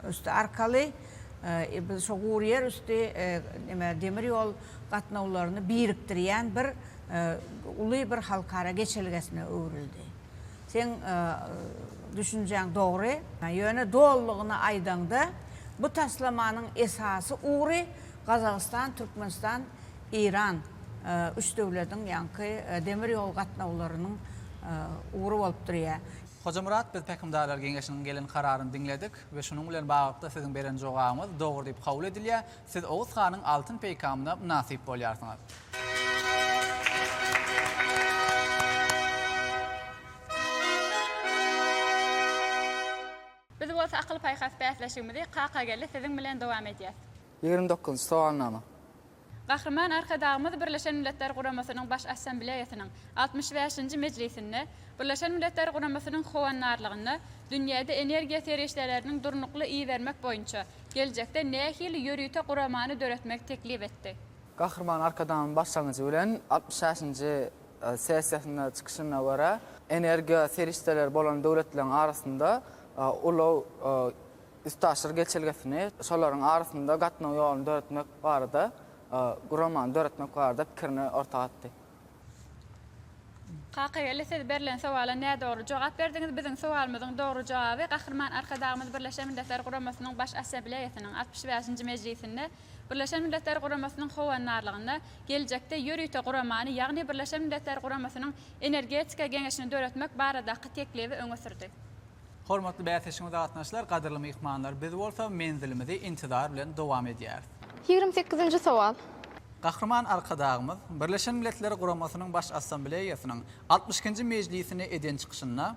Speaker 6: üsti arkaly biz şo gury ýer üsti neme demir ýol gatnawlaryny birikdirýän bir uly bir halkara geçelgesine öwrüldi. Seň düşünjäň dogry. Ýöne dolulygyna aýdaňda bu taslamanyň esasy ugry Gazagystan, Türkmenistan, Eýran üç döwlediň ýaňky demir ýol gatnawlarynyň ugry bolup durýar.
Speaker 2: Hojamyrat biz Pähimdarlar geňeşiniň gelen kararyny diňledik we şunuň bilen baglylykda siziň beren jogabyňyz dogry diýip kabul edilýär. Siz Oguz hanyň altyn peýkamyna mynasyp bolýarsyňyz.
Speaker 3: Biz bolsa akyl-paýhas bäsleşigimizi Kakageldi siziň bilen dowam edýäs.
Speaker 12: Ýigrimi dokuzynjy sowalnama.
Speaker 3: Gahryman Arkadagymyz Birleşen Milletler Guramasynyň Baş Assambleýasynyň altmyş bäşinji mejlisinde Birleşen Milletler Guramasynyň howandarlygynda dünýäde energiýa serişdeleriniň durnukly ibermek boýunça geljekde nähili ýörite guramany döretmegi teklip etdi?
Speaker 12: Gahryman Arkadagymyň başlangyjy bilen altmyş bäşinji sessiýasynda çykyşyna görä, energiýa serişdeleri bolan döwletleriň arasynda ulag üstaşyr geçelgesini, şolaryň arasynda gatnaw ýoluny döretmek barada guramany döretmek barada pikirini orta atdy.
Speaker 3: Kakageldi siz berlen sowala nädogry jogap berdiňiz. Biziň sowalymyzyň dogry jogaby Gahryman Arkadagymyz Birleşen Milletler Guramasynyň Baş Assambleýasynyň 65-nji mejlisinde Birleşen Milletler Guramasynyň howandarlygynda geljekde ýörite guramany, ýagny Birleşen Milletler Guramasynyň Energetika Geňeşini döretmek baradaky teklibi öňe sürdi.
Speaker 2: Hormatly bäsleşigimize gatnaşyjylar, gadyrly myhmanlar, biz bolsa menzilimizi intizar bilen dowam edýäris.
Speaker 8: Ýigrimi sekizinji sowal.
Speaker 2: Gahryman Arkadagymyz Birleşen Milletler Guramasynyň Baş Assambleýasynyň altmyş ikinji mejlisinde eden çykyşynda,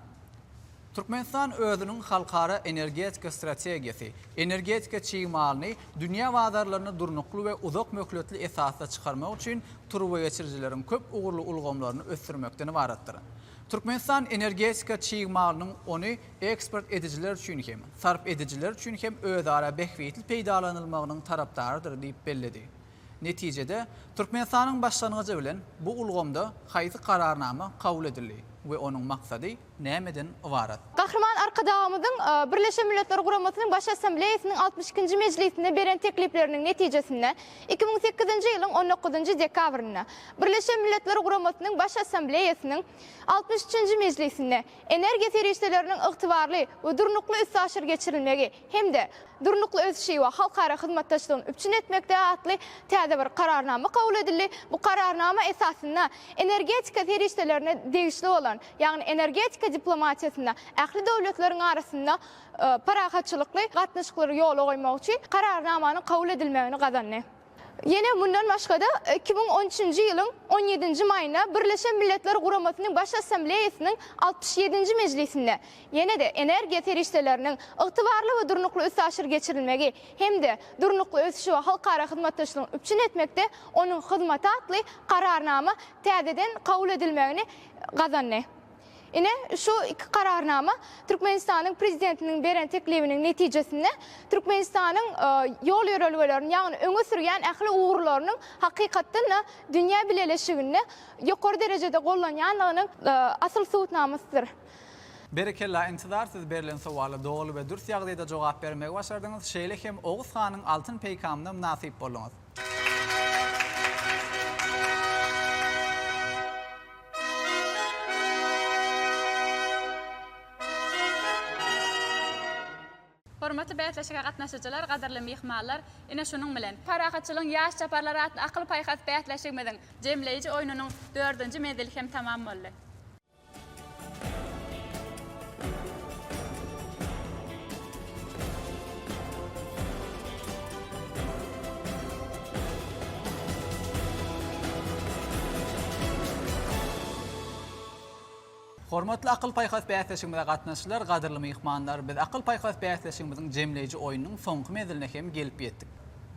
Speaker 2: Türkmenistan özüniň halkara energetika strategiýasy, energetika çig malyny dünýä bazarlaryna durnukly we uzak möhletli esasda çykarmak üçin turbageçirijileriň köp ugurly ulgamlaryny ösdürmekden ybaratdyr. Türkmenistan energetika çig malynyň ony eksport edijiler üçin hem, sarp edijiler üçin hem özara bähbitli peýdalanylmagynyň tarapdarydyr diýip belledi. Netijede, Türkmenistanyň başlangyjy bilen bu ulgamda haýsy Kararnama kabul edildi we onuň maksady nämeden ybarat?
Speaker 8: Gahryman Arkadagymyzyň Birleşen Milletler Guramasynyň Baş Assambleýasynyň altmyş ikinji mejlisinde beren teklipleriniň netijesinde, 2008-nji ýylyň on dokuzynjy dekabrynda Birleşen Milletler Guramasynyň Baş Assambleýasynyň altmyş üçünji mejlisinde energiýa serişdeleriniň ygtybarly we durnukly üstaşyr geçirilmegi hem-de durnukly ösüşi we halkara hyzmatdaşlygyny üpjün etmekde atly täze bir Kararnama kabul edildi. Bu Kararnama esasynda energetika serişdelerine degişli bolan, ýagny energetika diplomatiýasynda ähli döwletleriň arasynda parahatçylykly gatnaşyklary ýola goýmak üçin Kararnamanyň kabul edilmegini gazandy. Ýene mundan başga-da, 2013-nji ýylyň on ýedinji maýynda Birleşen Milletler Guramasynyň Baş Assambleýasynyň altmyş ýedinji mejlisinde ýene-de energiýa serişdeleriniň ygtybarly we durnukly üstaşyr geçirilmegi hem-de durnukly ösüşi we halkara hyzmatdaşlygyny üpjün etmekde onuň hyzmaty atly Kararnama täzeden kabul edilmegini gazandy. Ine, şu iki Kararnama Türkmenistanyň Prezidentiniň beren teklibiniň netijesinde Türkmenistanyň ýol-ýörelgelerini, ýagny öňe sürýän ähli ugurlarynyň hakykatdan-da dünýä bileleşiginde ýokary derejede gollanýanlygynyň asyl subutnamasydyr.
Speaker 2: Berekella Intizar siz berlen sowala doly we dürs ýagdaýda jogap bermegi başardyňyz, şeýle hem Oguz hanyň altyn peýkamyna mynasyp bolduňyz.
Speaker 3: Hormatly bäsleşige gatnaşyjylar, gadyrly myhmanlar, ine şunuň bilen, Parahatçylygyň ýaş çaparlary atly akyl-paýhas bäsleşigimiziň jemleýji oýnunyň dördünji menzili hem tamam boldy.
Speaker 2: Hormatly Akyl-paýhas bäsleşigimize gatnaşyjylar, gadyrly myhmanlar, biz Akyl-paýhas bäsleşigimiziň jemleýji oýnunyň soňky menziline hem gelip ýetdik.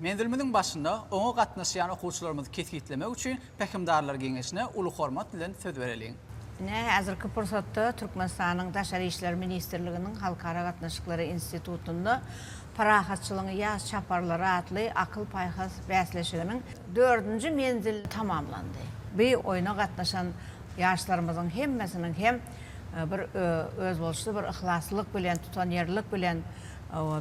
Speaker 2: Menzilimiziň başynda oňa gatnaşýan okuwçylarymyzy kesgitlemek üçin Pähimdarlar geňeşine uly hormat bilen söz bereliň.
Speaker 6: Ine, häzirki pursatda Türkmenistanyň Daşary işler ministrliginiň Halkara gatnaşyklary institutynda Parahatçylygyň ýaş çaparlary atly akyl-paýhas bäsleşiginiň dördünji menzili tamamlandy. Bu oýna gatnaşan ýaşlarymyzyň hemmesiniň hem bir özboluşly bir yhlaslylyk bilen, tutanýerlilik bilen,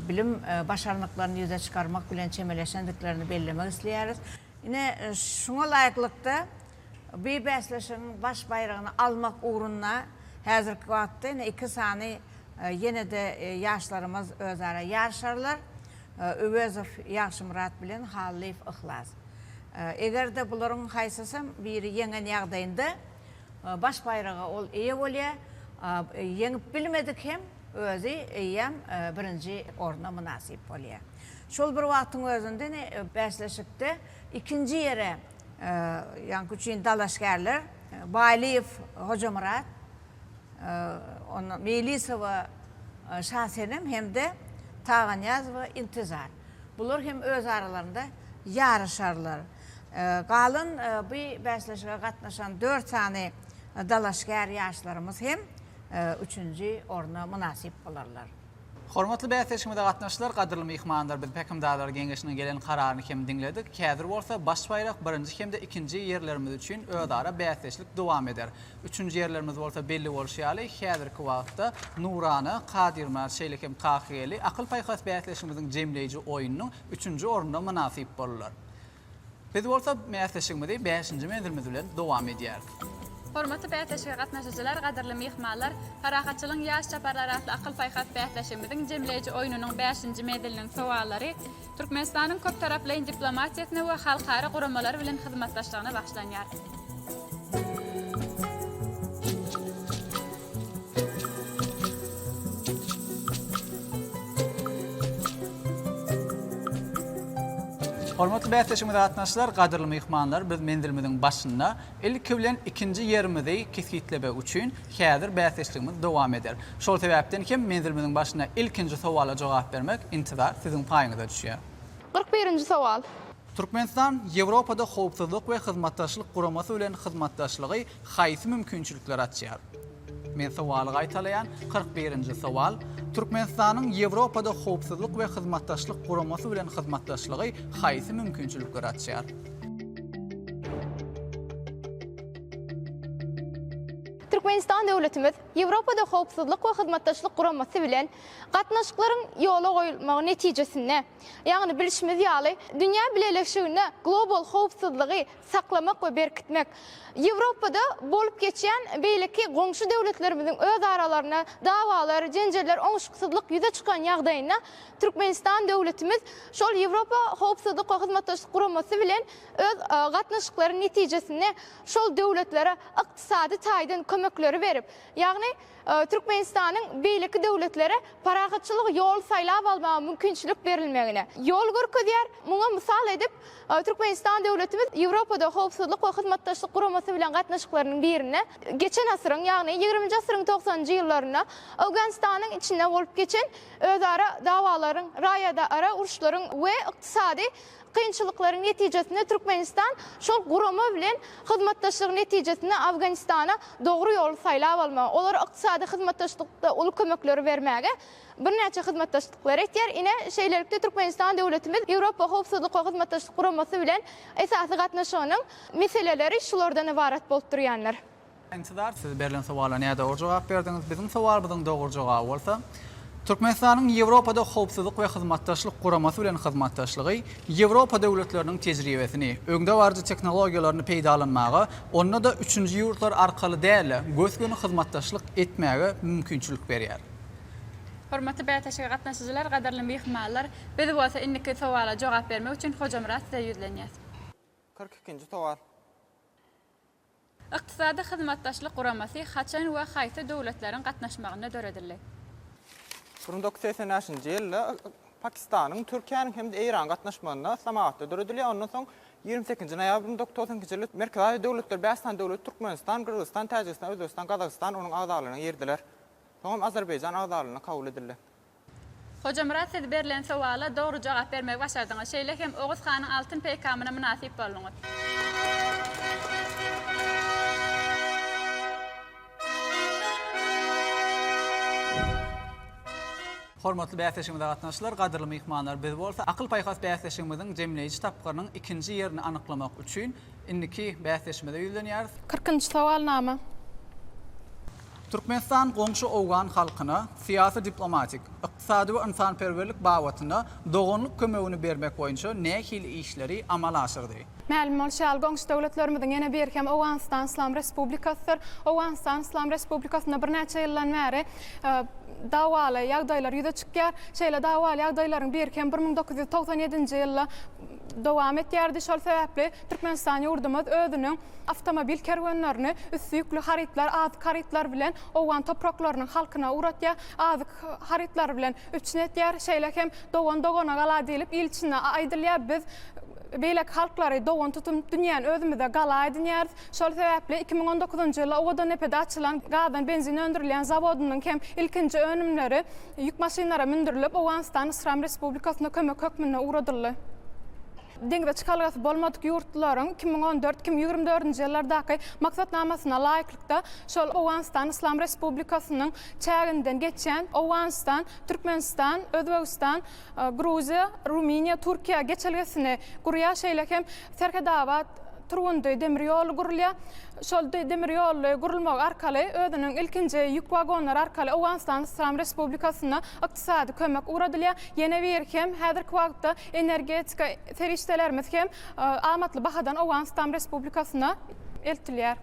Speaker 6: bilim başarnyklaryny ýüze çykarmak bilen çemeleşendiklerini bellemek isleýäris. Ine, şuňa laýyklykda, bu bäsleşigiň baş baýragyny almak ugrunda häzirki wagtda ine iki sany ýene-de ýaşlarymyz özara ýaryşarlar, Öwezow Ýagşymyrat bilen Hallyýew Yhlas. Eger-de bularyň haýsysam biri ýeňen ýagdaýynda baş baýraga ol eýe bolýar, ýeňip bilmedik hem özi eýýäm birinji orna mynasyp bolýar. Şol bir wagtyň özünde bäsleşikde ikinji ýere ýaňky üçin dalaşgärler Baýlyýew Hojamyrat, Onda Meýlisowa Şasenem hem-de Taganýazowa Intizar. Bular hem öz aralarynda ýaryşarlar. Galan bu bäsleşige gatnaşan dört sany dalaşgär ýaşlarymyz hem üçünji orna mynasyp bolarlar.
Speaker 2: Hormatly bäsleşigimize gatnaşyjylar, gadyrly myhmanlar, biz Pähimdarlar geňeşiniň gelen kararyny hem diňledik. Häzir bolsa baş baýrak birinji hem-de ikinji ýerlerimiz üçin özara bäsdeşlik dowam eder. Üçünji ýerlerimiz bolsa belli bolşy ýaly, häzirki wagtda Nurana, Kadyrmyrat şeýle hem Kakygeli akyl-paýhas bäsleşigimiziň jemleýji oýnunyň üçünji ornuna mynasyp boldular. Biz bolsa bäsleşigimizi bäşinji menzilimiz bilen dowam edýäris.
Speaker 3: Hormatly bäsleşige gatnaşyjylar, gadyrly myhmanlar! Parahatçylygyň ýaş çaparlary atly akyl-paýhas bäsleşigimiziň jemleýji oýnunyň bäşinji menziliniň sowallary Türkmenistanyň köptaraplaýyn diplomatiýasyna we halkara guramalary bilen hyzmatdaşlygyna bagyşlanýar.
Speaker 2: Hormatly bäsleşigimize gatnaşyjylar, gadyrly myhmanlar, biz menzilimiziň başynda ilki bilen ikinji ýerimizi kesgitlemek üçin häzir bäsleşligimiz dowam eder. Şol sebäpden hem menzilimiziň başynda ilkinji sowala jogap bermek intizar siziň paýyňyza düşýär.
Speaker 8: 41 nji sowal.
Speaker 2: Türkmenistan Ýewropada Howpsuzlyk we Hyzmatdaşlyk Guramasy bilen hyzmatdaşlygy haýsy mümkinçilikleri açýar? Men sowaly gaýtalaýan, 41-nji sowal, Türkmenistanyň Ýewropada Howpsuzlyk we Hyzmatdaşlyk Guramasy bilen hyzmatdaşlygy haýsy mümkinçilikleri açýar?
Speaker 8: Türkmenistan döwletimiz Ýewropada Howpsuzlyk we Hyzmatdaşlyk Guramasy bilen gatnaşyklaryň ýola goýulmagy netijesinde, ýagny bilşimiz ýaly, dünýä bileleşiginde global howpsuzlygy saklamak we berkitmek, Ýewropada bolup geçýän beýleki goňşy döwletlerimiziň öz aralarynda dawalar, jenjeller, oňşuksyzlyk ýüze çykan ýagdaýynda Türkmenistan döwletimiz şol Ýewropa Howpsuzlyk we Hyzmatdaşlyk Guramasy bilen öz gatnaşyklary netijesinde şol döwletlere ykdysady taýdan kömekleri berip, ýagny Türkmenistanyň beýleki döwletlere parahatçylyk ýol saýlap almaga mümkinçilik berilmegine ýol görkezýär. Muňa mysal edip, Türkmenistan döwletimiz Ýewropada Howpsuzlyk we Hyzmatdaşlyk Guramasy bilen gatnaşyklarynyň birinde geçen asyryň, ýagny ýigriminji asyryň togsanynjy ýyllarynda Owganystanyň içinde bolup geçen özara dawalaryň, raýatara uruşlaryň we ykdysady Kynçylyklaryň netijesinde Türkmenistan şol gurama bilen hyzmatdaşlygy netijesinde Afganistana dogry ýoly saýlap almaga, olara ykdysady hyzmatdaşlykda uly kömekleri bermäge birnäçe hyzmatdaşlyklar etýär. Ine, şeýlelikde Türkmenistan döwletimiz Ýewropa Howpsuzlyk we Hyzmatdaşlyk Guramasy bilen esasy gatnaşygynyň meseleleri şulardan ybarat bolup durýandyr.
Speaker 2: Intizar, siz berlen sowala nädogry jogap berdiňiz. Biziň sowalymyzyň dogry jogaby bolsa, Türkmenistanyň Ýewropada Howpsuzlyk we Hyzmatdaşlyk Guramasy bilen hyzmatdaşlygy Ýewropa döwletleriniň tejribesini, öňdebaryjy tehnologiýalaryny peýdalanmaga, onda-da üçünji ýurtlar arkaly däl-de, gös-göni hyzmatdaşlyk etmäge mümkinçilik berýär.
Speaker 3: Hormatly bäsleşige gatnaşyjylar, gadyrly myhmanlar, biz bolsa indiki sowala jogap bermek üçin Hojamyrat size ýüzlenýäs.
Speaker 12: 42-nji sowal.
Speaker 3: Ykdysady Hyzmatdaşlyk Guramasy haçan we haýsy döwletleriň gatnaşmagynda döredildi?
Speaker 12: 1985-nji ýylda Pakistanyň, Türkiýäniň hem-de Eýranyň gatnaşmagynda Yslamabatda döredilýär. Ondan soň.
Speaker 17: 28-nji noýabr 1992-nji ýylda Merkezi Aziýa döwletleri bäş sany döwlet Türkmenistan, Gyrgyzystan, Täjigistan, Özbegistan, Gazagystan onuň agzalygyna girdiler. Soňam Azerbaýjan agzalygyna kabul edildi.
Speaker 3: Hojamyrat siz berlen sowala dogry jogap bermegi başardyňyz. Şeýle hem Oguz hanyň altyn peýkamyna mynasyp bolduňyz.
Speaker 2: Hormatly bäsleşigimize gatnaşyjylar, gadyrly myhmanlar, biz bolsa Akyl-paýhas bäsleşigimiziň jemleýji tapgyrynyň ikinji ýerini anyklamak üçin indiki bäsdeşimize ýüzlenýäris.
Speaker 8: Kyrkynjy sowalnama.
Speaker 2: Türkmenistan goňşy owgan halkyna syýasy-diplomatik, ykdysady we ynsanperwerlik babatynda doganlyk kömegini bermek boýunça nähili işleri amala aşyrdy?
Speaker 8: Mälim bolşy ýaly, goňşy döwletlerimiziň ýene biri hem Owganystan Yslam Respublikasydyr. Owganystan Yslam Respublikasynda birnäçe ýyldan bäri dawaly ýagdaýlar ýüze çykýar. Şeýle dawaly ýagdaýlaryň biri hem 1997-nji ýylda dowam etýärdi. Şol sebäpli Türkmenistan ýurdumyz özüniň awtomobil kerwenlerini üsti ýükli harytlar, azyk harytlary bilen owgan topraklarynyň halkyna ugratýar, azyk harytlary bilen üpjün etýär. Şeýle hem Dogan dogana gala diýlip il içinde aýdylýar. Biz beýleki halklary dogan tutunyp dünýäni özümize gala edinýäris. Şol sebäpli 2019-njy ýylda Owadandepede açylan gazdan benzin öndürilýän zawodynyň hem ilkinji önümleri ýük maşynlara mündürilip, Owganystan Yslam Respublikasyna kömek hökmünde ugradyldy. Deňze çykalgasy bolmadyk ýurtlaryň 2014, 2024-nji ýyllardaky maksatnamasyna laýyklykda, şol Owganystan Yslam Respublikasynyň çäginden geçýän Owganystan, Türkmenistan, Özbegistan, Gruziýa, Rumyniýa, Türkiýe geçelgesini gurýar, şeýle hem Serhetabat, Turgundy demir ýoly gurulýar. Şol demir ýoly gurulmagy arkaly özüniň ilkinji ýük wagonlary arkaly Owganystan Yslam Respublikasyna ykdysady kömek ugradylýar. Ýene biri hem häzirki wagtda energetika serişdelerimiz hem amatly bahadan Owganystan Respublikasyna eltilýär.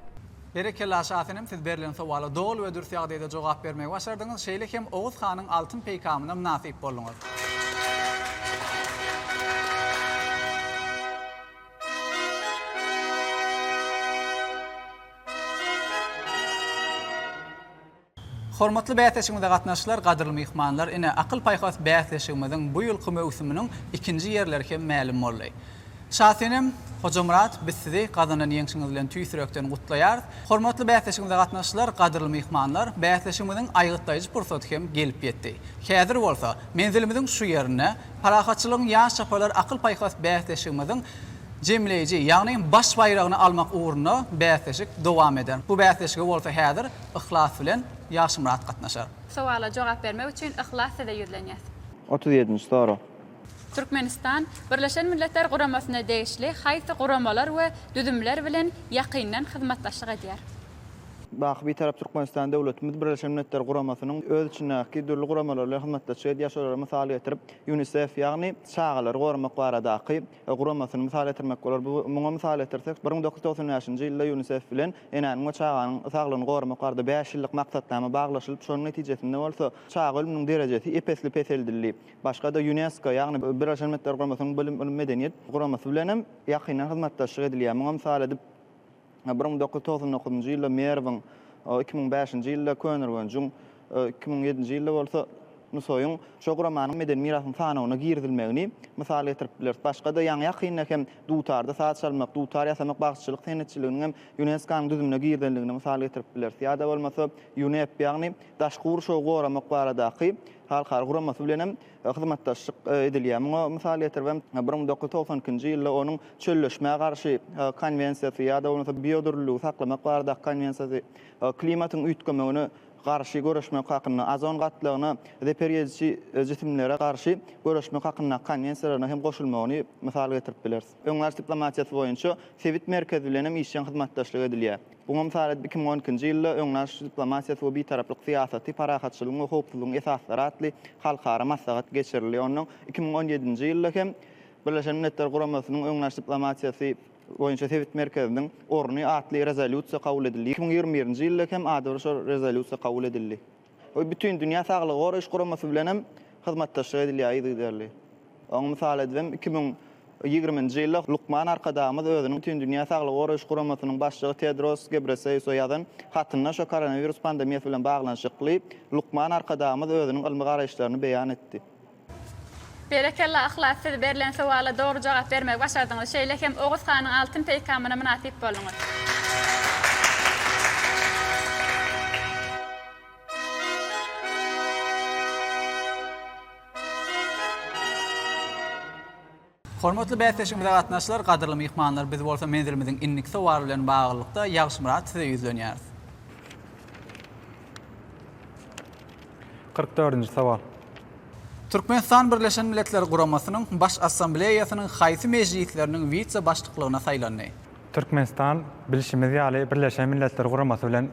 Speaker 2: Berekella Şasenem siz berlen sowala doly we dürs ýagdaýda jogap bermegi başardyňyz, şeýle hem Oguz hanyň altyn peýkamyna mynasyp bolduňyz. Hormatly bäsleşigimize gatnaşyjylar, gadyrly myhmanlar, ine, Akyl-paýhas bäsleşigimiziň bu ýylky möwsüminiň ikinji ýerleri hem mälim boldy. Şasenem, Hojamyrat, biz sizi gazanan ýeňşiňiz bilen tüýs ýürekden gutlaýarys. Hormatly bäsleşigimize gatnaşyjylar, gadyrly myhmanlar, bäsleşigimiziň aýgytlaýjy pursaty hem gelip ýetdi. Häzir bolsa, menzilimiziň şu ýerinde Parahatçylygyň ýaş çaparlary akyl-paýhas bäsleşigimiziň jemleýji, ýagny baş baýragyny almak ugrunda bäsleşik dowam eder. Bu bäsleşige bolsa häzir Yhlas bilen Ýagşymyrat gatnaşar.
Speaker 3: Sowala jogap bermek üçin Yhlas size ýüzlenýäs.
Speaker 9: 37-nji sorag.
Speaker 3: Türkmenistan Birleşen Milletler Guramasyna degişli haýsy guramalar we düzümler bilen ýakyndan hyzmatdaşlyk edýär?
Speaker 9: Baky Bitarap Türkmenistan döwletimiz Birleşen Milletler Guramasynyň öz içindäki dürli guramalar bilen hyzmatdaşlyk edýär. Şolara mysal getirip, Ýunisef, ýagny çagalary goramak baradaky guramasyny mysal getirmek bolar. Bu muňa mysal getirsek, 1995-nji ýylda Ýunisef bilen enäniň we çaganyň saglygyny goramak barada bäş ýyllyk maksatnama baglaşylyp, şonuň netijesinde bolsa çaga ölüminiň derejesi ep-esli peseldildi. Başga-da Ýunesko, ýagny Birleşen Milletler Guramasynyň Bilim, ylym, medeniýet guramasy bilen hem ýakyndan hyzmatdaşlyk edilýär. Muňa mysal edip, 1999-njy ýylda Merwiň, 2005-nji ýylda Köneürgenjiň, 2007-nji ýylda bolsa Nusaýyň şo guramanyň medeni mirasynyň sanawyna girizilmegini mysal getirip bileris. Başga-da ýaňy-ýakynda hem dutarda saz çalmak, dutar ýasamak bagşyçylyk senetçiliginiň hem Ýunesko-nyň düzümine girizenligini mysal getirip bileris. Ýa-da bolmasa UNEP, ýagny daşky gurşawy goramak baradaky halkara guramasy bilen hem hyzmatdaşlyk edilýär. Muňa mysal getiribem, 1992-nji ýylda onuň Çölleşmä garşy konwensiýasy ýa-da bolmasa biodürlüligi saklamak baradaky konwensiýasy, klimatyň üýtgemegine garşy göreşmek hakynda, ozon gatlagyna zeper ýediji jisimlere garşy göreşmek hakyndaky konwensiýalaryna hem goşulmagyny mysal getirip bileris. Öňbaş diplomatiýasy boýunça sebit merkezi bilen hem işjeň hyzmatdaşlyk edilýär. Muňa mysal edip, 2012-nji ýylda Öňbaş diplomatiýasy we bitaraplyk syýasaty, parahatçylygyň we howpsuzlygyň esaslary atly halkara maslahat geçirildi. Ondan 2017-nji ýylda hem Birleşen Milletler Guramasynyň Öňbaş diplomatiýasy boýunça sebit merkeziniň orny atly rezolýusiýa kabul edildi. 2021-nji ýylda hem adybir şol rezolýusiýa kabul edildi. We Bütindünýä Saglygy Goraýyş Guramasy bilen hem hyzmatdaşlyk edilýär yzygiderli. Oňa mysal edibem, 2020-nji ýylda lukman Arkadagymyz özüniň Bütindünýä Saglygy Goraýyş Guramasynyň başlygy Tedros Gebreseýusa ýazan hatynda şo koronawirus pandemiýasy bilen baglanyşykly lukman Arkadagymyz özüniň ylmy garaýyşlaryny beýan etdi.
Speaker 3: Berekella Yhlas siz berlen sowala dogry jogap bermegi başardyňyz şeýle hem Oguz hanyň altyn peýkamyna mynasyp bolduňyz.
Speaker 2: Hormatly bäsleşigimize gatnaşyjylar, gadyrly myhmanlar, biz bolsa menzilimiziň indiki sowaly bilen baglylykda Ýagşymyrat size ýüzlenýäris.
Speaker 16: 44-nji sowal.
Speaker 2: Türkmenistan Birleşen Milletler Guramasynyň Baş Assambleýasynyň haýsy mejlisleriniň wise-başlyklygyna saýlandy?
Speaker 16: Türkmenistan, bilşimiz ýaly, Birleşen Milletler Guramasy bilen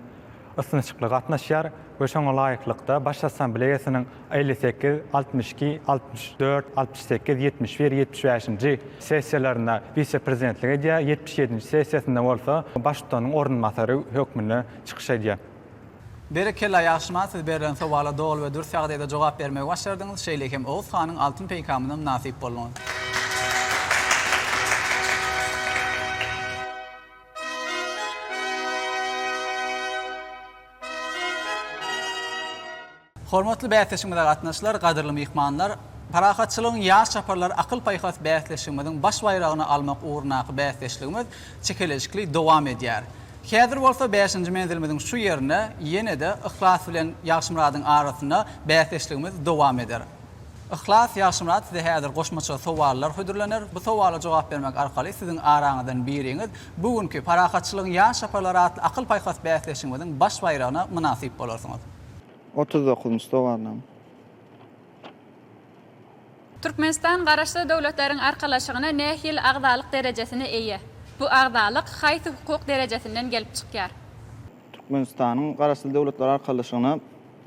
Speaker 16: ysnyşykly gatnaşýar we şoňa laýyklykda Baş Assambleýasynyň 58, 62, 64, 68, 71, 75-nji sessiýalarynda wise-prezidentlik edýär, 77-nji sessiýasynda bolsa Baştutanyň orunbasary hökmünde çykyş edýär.
Speaker 2: Berekella Ýagşymyrat siz berlen sowala doly we dürs ýagdaýda jogap bermegi başardyňyz, şeýle hem Oguz hanyň altyn peýkamyna mynasyp bolduňyz. Hormatly bäsleşigimize gatnaşyjylar, gadyrly myhmanlar! Parahatçylygyň ýaş çaparlary akyl-paýhas bäsleşigimiziň baş baýragyny almak ugrundaky bäsdeşligimiz çekeleşikli dowam edýär. Häzir bolsa bäşinji menzilimiziň şu ýerinde ýene-de Yhlas bilen Ýagşymyradyň arasynda bäsdeşligimiz dowam eder. Yhlas, Ýagşymyrat size häzir goşmaça sowallar hödürlener. Bu sowala jogap bermek arkaly siziň araňyzdan biriňiz bu günki Parahatçylygyň ýaş çaparlary atly akyl-paýhas bäsleşigimiziň baş baýragyna mynasyp bolarsyňyz.
Speaker 9: 39-njy sowalnama.
Speaker 3: Türkmenistan Garaşsyz Döwletleriň Arkalaşygyna nähili agzalyk derejesine eýe? Bu agzalyk haýsy hukuk derejesinden gelip çykýar?
Speaker 9: Türkmenistanyň Garaşsyz Döwletler Arkalaşygyna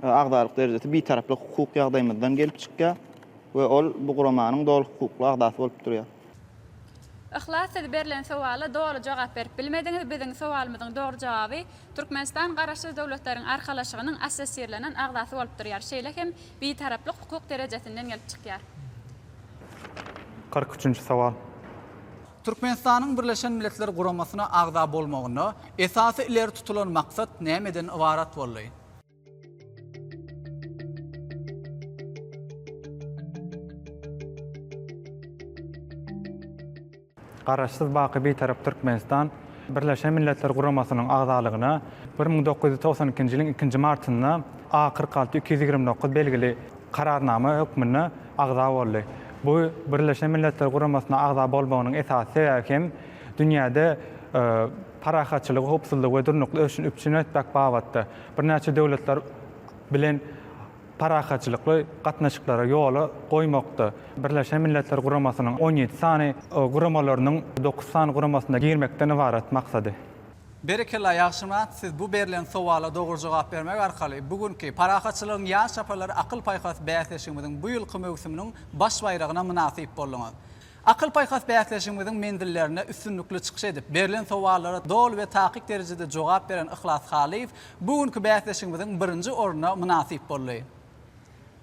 Speaker 9: agzalyk derejesi Bitaraplyk hukuk ýagdaýymyzdan gelip çykýar we ol bu guramanyň doly hukukly agzasy bolup durýar.
Speaker 3: Yhlas siz berlen sowala doly jogap berip bilmediňiz biziň sowalymyzyň dogry jogaby Türkmenistan Garaşsyz Döwletleriň Arkalaşygynyň assosirlenen agzasy bolup durýar şeýle hem Bitaraplyk hukuk derejesinden gelip çykýar.
Speaker 16: 43-nji sowal.
Speaker 2: Türkmenistanyň Birleşen Milletler Guramasyna agza bolmagynda esasy ileri tutulan maksat nämeden ybarat boldy?
Speaker 16: Garaşsyz, baky Bitarap Türkmenistan Birleşen Milletler Guramasynyň agzalygyna 1992-nji ýylyň ikinji martynda A 46 229 belgili Kararnama hökmünde agza boldy. Bu Birleşen Milletler Guramasyna agza bolmagynyň esasy sebäbi hem dünýäde parahatçylygy, howpsuzlygy we durnukly ösüşini üpjün etmek babatda birnäçe döwletler bilen parahatçylykly gatnaşyklary ýola goýmakda Birleşen Milletler Guramasynyň on ýedi sany guramalarynyň dokuz sany guramasyna girmekden ybarat maksady.
Speaker 2: Berekella Ýagşymyrat siz bu berlen sowala dogry jogap bermek arkaly bu günki Parahatçylygyň ýaş çaparlary akyl-paýhas bäsleşigimiziň bu ýylky möwsüminiň baş baýragyna mynasyp bolduňyz. Akyl-paýhas bäsleşigimiziň menzillerinde üstünlikli çykyş edip, berlen sowallara doly we takyk derejede jogap beren Yhlas Halyýew bu günki bäsleşigimiziň birinji ornuna mynasyp boldy.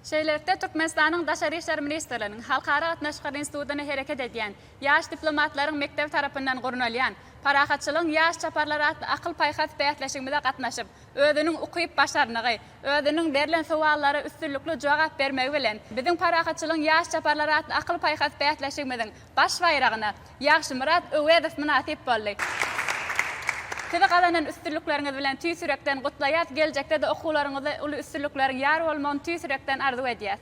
Speaker 3: Şeýlelikde, Türkmenistanyň Daşary işler ministrliginiň Halkara gatnaşyklary institutynda hereket edýän Ýaş diplomatlaryň mekdebi tarapyndan gurnalýan Parahatçylygyň ýaş çaparlary atly akyl-paýhas bäsleşigimize gatnaşyp, özüniň ukyp-başarnygy, özüniň berlen sowallara üstünlikli jogap bermegi bilen, biziň Parahatçylygyň ýaş çaparlary atly akyl-paýhas bäsleşigimiziň Baş baýragyna Ýagşymyrat Öwezow mynasyp boldy. Sizi gazanan üstünlikleriňiz bilen tüýs ýürekden gutlaýas, geljekde-de okuwlaryňyzda uly üstünlikleriň ýar bolmagyny tüýs ýürekden arzuw edýäs.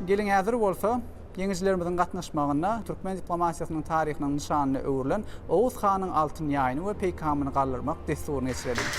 Speaker 2: Geliň häzir bolsa ýeňijilerimiziň gatnaşmagynda türkmen diplomatiýasynyň taryhynyň nyşanyna öwrülen Oguz hanyň altyn ýaýyny we peýkamyny galdyrmak dessuryny geçireliň.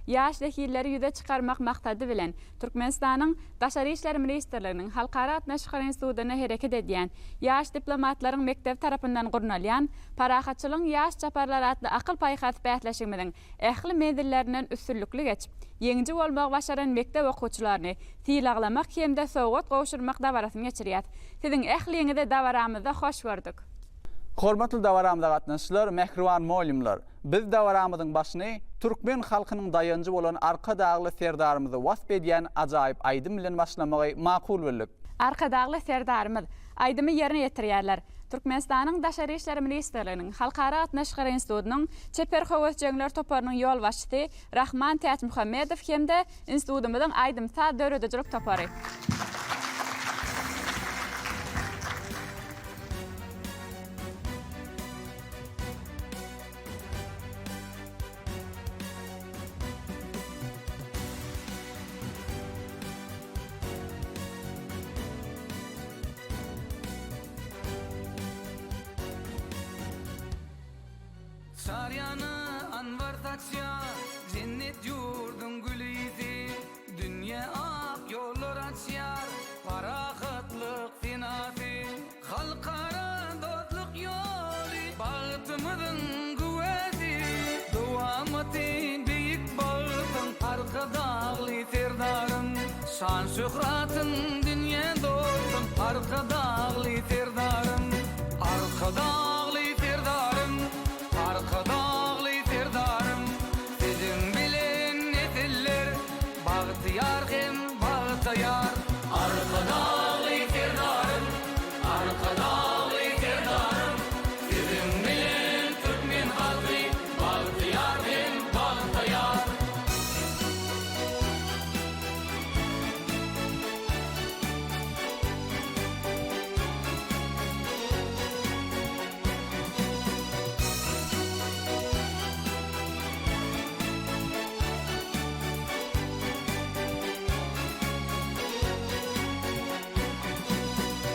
Speaker 3: Ýaş zehinleri ýüze çykarmak maksady bilen, Türkmenistanyň Daşary işler ministrliginiň Halkara gatnaşyklary institutynda hereket edýän Ýaş diplomatlaryň mekdebi tarapyndan gurnalýan Parahatçylygyň ýaş çaparlary atly akyl-paýhas bäsleşigimiziň ähli menzillerinden üstünlikli geçip, ýeňiji bolmagy başaran mekdep okuwçylaryny sylaglamak hem-de sowgat gowşurmak dabarasyny geçirýäs. Siziň ähliňizi dabaramyzda hoş gördük.
Speaker 2: Hormatly dabaramyza gatnaşyjylar, mähriban mugallymlar! Biz dabaramyzyň başyny türkmen halkynyň daýanjy bolan Arkadagly Serdarymyzy wasp edýän ajaýyp aýdym bilen başlamagy makul bildik.
Speaker 3: Arkadagly Serdarymyz aýdymy ýerine ýetirýärler. Türkmenistanyň Daşary işler ministrliginiň Halkara gatnaşyklary institutynyň çeper höwesjeňler toparynyň ýolbaşçysy Rahman Täçmuhammedow hem-de institutymyzyň aýdym-saz döredijilik topary.
Speaker 18: Çar ýana anwar saçýar, Jennet ýurduň gül ysy. Dünýä ak ýollar açýar, Parahatlyk senasy. Halkara dostluk ýoly, Bagtymyzyň güwäsi. Dowamaty beýik bagtyň, Arkadagly Serdarym. Şan-şöhratyň dünýä dolsun, Arkadagly Serdarym. Arkadagly Serdarym, Arkadagly Serdarym. Siziň bilen nesiller bagtyýar hem bagtaýar. Arkadagly Serdarym, Arkadagly Serdarym, Siziň bilen türkmen halky bagtyýar hem bagtaýar.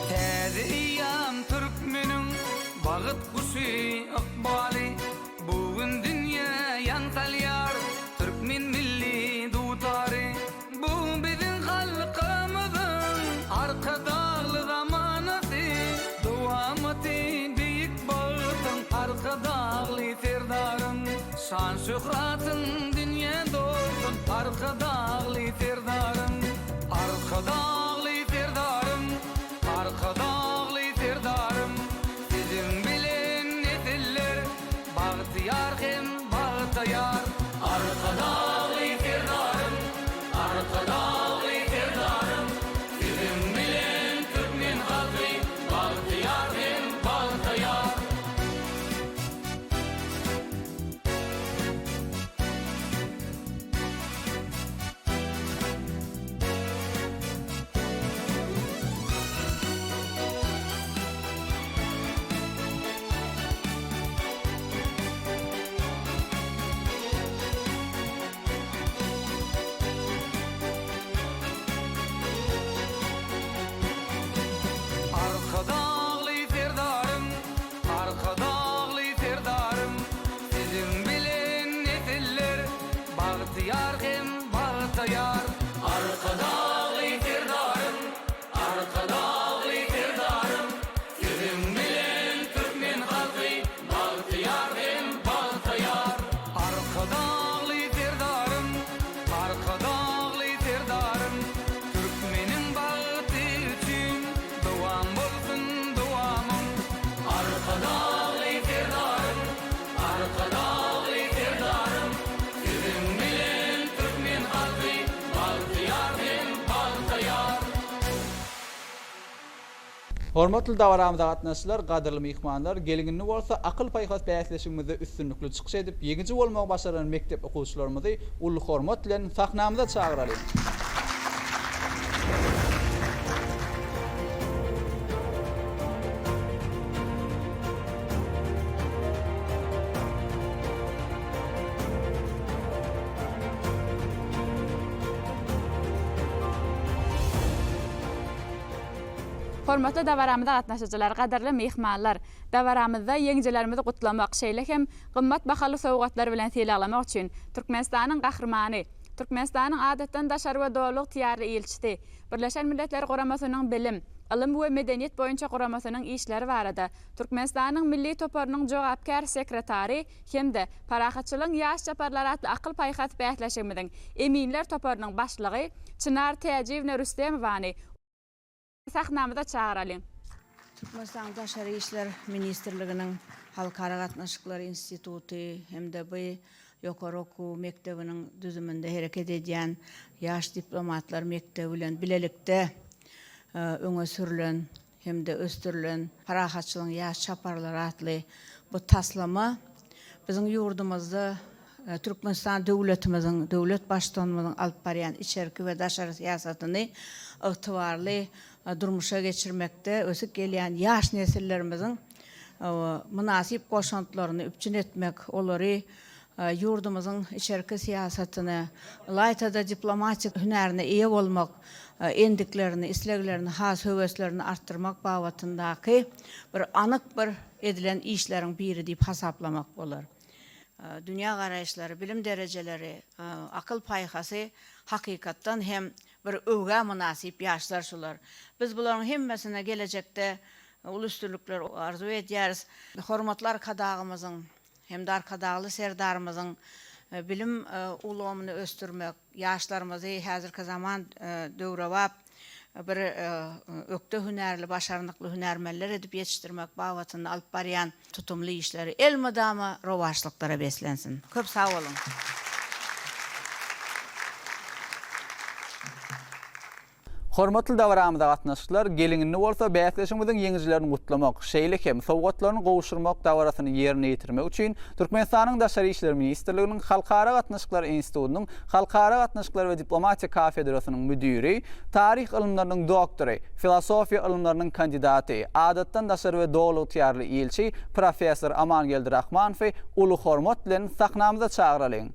Speaker 18: Täze eýýam türkmeniň bagt guşy ykbaly Bu gün dünýä ýaň salýar türkmen milli dutary. Bu biziň halkymyzyň Arkadagly zamanasy, Dowamaty beýik bagtyň Arkadagly Serdaryň. Şan-şöhratyň dünýä dolsun Arkadagly Serdaryň. Arkadagly Serdarym, Arkadagly Serdarym, Siziň bilen nesiller Bagtyýar hem bagtaýar. Arkadagly Serdarym, Arkadagly Serdarym, Siziň bilen türkmen halky bagtyýar hem bagtaýar. Arkadagly Serdarym, Arkadagly Serdarym, Siziň bilen nesiller bagtyýar hem bagtaýar. Arkadagly Serdarym, Arkadagly Serdarym, Siziň bilen türkmen halky bagtyýar hem bagtaýar. Arkadagly Serdarym, Arkadagly Serdarym, Türkmeniň bagty üçin dowam bolsun dowamyň. Arkadagly Serdarym, Arkadagly Serdarym, Siziň bilen türkmen halky bagtyýar hem bagtaýar.
Speaker 2: Hormatly dabaramyza gatnaşyjylar, gadyrly myhmanlar, geliň indi bolsa akyl-paýhas bäsleşigimizde üstünlikli çykyş edip, ýeňiji bolmagy başaran mekdep okuwçylarymyzy uly hormat bilen sahnamyza çagyralyň!
Speaker 3: Hormatly dabaramyza gatnaşyjylar, gadyrly myhmanlar! Dabaramyzda ýeňijilerimizi gutlamak, şeýle hem gymmat bahaly sowgatlar bilen sylaglamak üçin Türkmenistanyň Gahrymany, Türkmenistanyň Adatdan daşary we Doly ygtyýarly ilçisi, Birleşen Milletler Guramasynyň Bilim, ylym we medeniýet boýunça guramasynyň işleri barada Türkmenistanyň milli toparynyň jogapkär sekretary hem-de Parahatçylygyň ýaş çaparlary atly akyl-paýhas bäsleşigimiziň eminler toparynyň başlygy Çynar Täjiýewna Rüstemowany sahnamyza çagyralyň.
Speaker 6: Türkmenistanyň Daşary işler ministrliginiň Halkara gatnaşyklary instituty hem-de bu ýokary okuw mekdebiniň düzüminde hereket edýän Ýaş diplomatlar mekdebi bilen bilelikde öňe sürlen hem-de ösdürilen Parahatçylygyň ýaş çaparlary atly bu taslama biziň ýurdumyzda Türkmenistan döwletimiziň, döwlet Baştutanymyzyň alyp barýan içerki we daşary syýasatyny ygtybarly durmuşa geçirmekde ösüp gelýän ýaş nesillerimiziň mynasyp goşantlaryny üpjün etmek, olary ýurdumyzyň içerki syýasatyny, ylaýta-da diplomatik hünärine eýe bolmak endiklerini, isleglerini, has höweslerini artdyrmak babatyndaky bir anyk bir edilen işleriň biri diýip hasaplamak bolar. Dünýä garaýyşlary, bilim derejeleri, akyl-paýhasy hakykatdan hem bir öwgä mynasyp ýaşlar şular. Biz bularyň hemmesine gelejekde uly üstünlikler arzuw edýäris. Hormatly Arkadagymyzyň hem-de Arkadagly Serdarymyzyň bilim ulgamyny ösdürmek, ýaşlarymyzy häzirki zaman döwrebap bir ökde hünärli, başarnykly hünärmenler edip ýetişdirmek babatynda alyp barýan tutumly işleri elmydama rowaçlyklara beslensin. Köp sag boluň!
Speaker 2: Hormatly dabaramyza gatnaşyjylar, geliň indi bolsa bäsleşigimiziň ýeňijilerini gutlamak, şeýle hem sowgatlaryny gowşurmak dabarasyny ýerine ýetirmek üçin Türkmenistanyň Daşary işler ministrliginiň Halkara gatnaşyklary institutynyň Halkara gatnaşyklary we diplomatiýa kafedrasynyň müdiri, taryh ylymlarynyň doktory, filosofiýa ylymlarynyň kandidaty, adatdan daşary we doly ygtyýarly ilçi, professor Amangeldi Rahmanowy uly hormat bilen sahnamyza çagyralyň.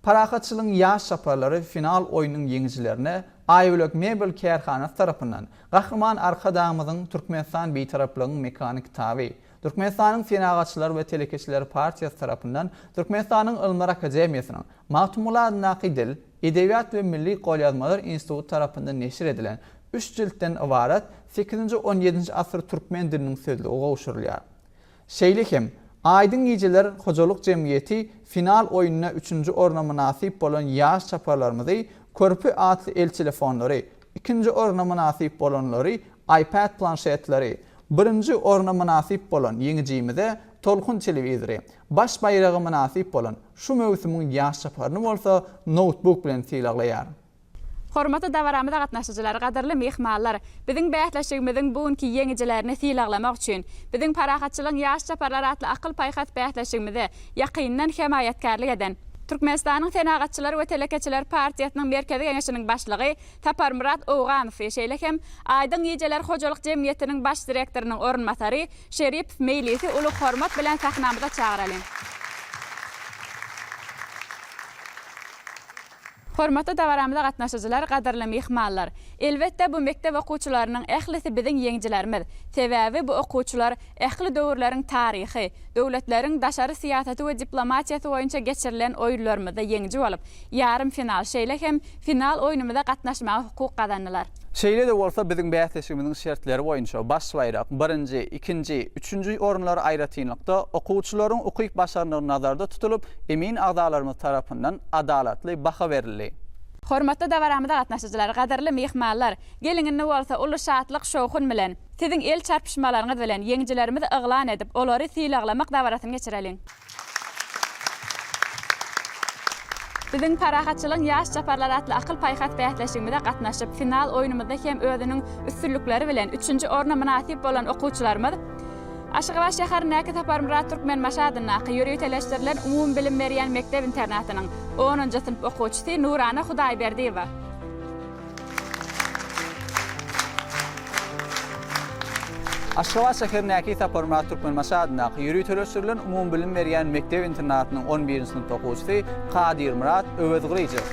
Speaker 2: Parahatçylygyň ýaş çaparlary final oýnunyň ýeňijilerine Aýbölek mebel kärhanasy tarapyndan Gahryman Arkadagymyzyň Türkmenistan Bitaraplygyň mekany kitaby, Türkmenistanyň Senagatçylar we telekeçiler partiýasy tarapyndan Türkmenistanyň Ylymlar akademiýasynyň Magtymguly adyndaky Dil, edebiýat we milli golýazmalar instituty tarapyndan neşir edilen üç jiltden ybarat sekizinji-on ýedinji asyr türkmen diliniň sözlügi gowşurylýar. Şeýle hem, Aýdyň gijeler hojalyk jemgyýeti final oýnunda üçünji orna mynasyp bolan ýaş çaparlarymyzy Körpe atly el telefonlary, ikinji orna mynasyp bolanlary iPad planşetleri, birinji orna mynasyp bolan ýeňijimize Tolkun telewizory, baş baýraga mynasyp bolan şu möwsümiň ýaş çaparyny bolsa noutbuk bilen sylaglaýar.
Speaker 3: Hormatly dabaramyza gatnaşyjylar, gadyrly myhmanlar! Biziň bäsleşigimiziň bu günki ýeňijilerini sylaglamak üçin, biziň Parahatçylygyň ýaş çaparlary atly akyl-paýhas bäsleşigimize ýakyndan hemaýatkärlik eden, Türkmenistanyň Senagatçylar we telekeçiler partiýasynyň Merkezi Geňeşiniň başlygy Saparmyrat Owganowy, şeýle hem Aýdyň gijeler hojalyk jemgyýetiniň baş direktorynyň orunbasary Şeripow Meýlisi uly hormat bilen sahnamyza çagyralyň. Hormatly dabaramyza gatnaşyjylar, gadyrly myhmanlar! Elbetde, bu mekdep okuwçylarynyň ählisi biziň ýeňjilerimiz. Sebäbi bu okuwçylar ähli döwürleriň taryhy, döwletleriň daşary syýasaty we diplomatiýasy boýunça geçirilen oýunlarymyzda ýeňiji bolup, ýarym final, şeýle hem final oýnumyza gatnaşmaga hukuk gazandylar.
Speaker 2: Şeýle-de bolsa, biziň bäsleşigimiziň şertleri boýunça baş baýrak, birinji, ikinji, üçünji orunlar aýratynlykda okuwçylaryň ukyp-başarnygy nazarda tutulyp, emin agzalarymyz tarapyndan adalatly baha berildi.
Speaker 3: Hormatly dabaramyza gatnaşyjylar, gadyrly myhmanlar! Geliň indi bolsa uly şatlyk-şowhun bilen, siziň el çarpyşmalaryňyz bilen ýeňijilerimizi yglan edip, olary sylaglamak dabarasyny geçireliň! Biziň Parahatçylygyň ýaş çaparlary atly akyl-paýhas bäsleşigimize gatnaşyp, final oýnumyzda hem özüniň üstünlikleri bilen üçünji orna mynasyp bolan okuwçylarymyz Aşgabat şäherindäki Saparmyrat Türkmenbaşy adyndaky ýöriteleşdirilen umumybilim berýän mekdep-internatynyň onunjy synp okuwçysy Nurana Hudaýberdiýewa,
Speaker 2: Aşgabat şäherindäki Saparmyrat Türkmenbaşy adyndaky ýöriteleşdirilen umumybilim berýän mekdep-internatynyň on birinji synp okuwçysy Kadyrmyrat Öwezgylyjow.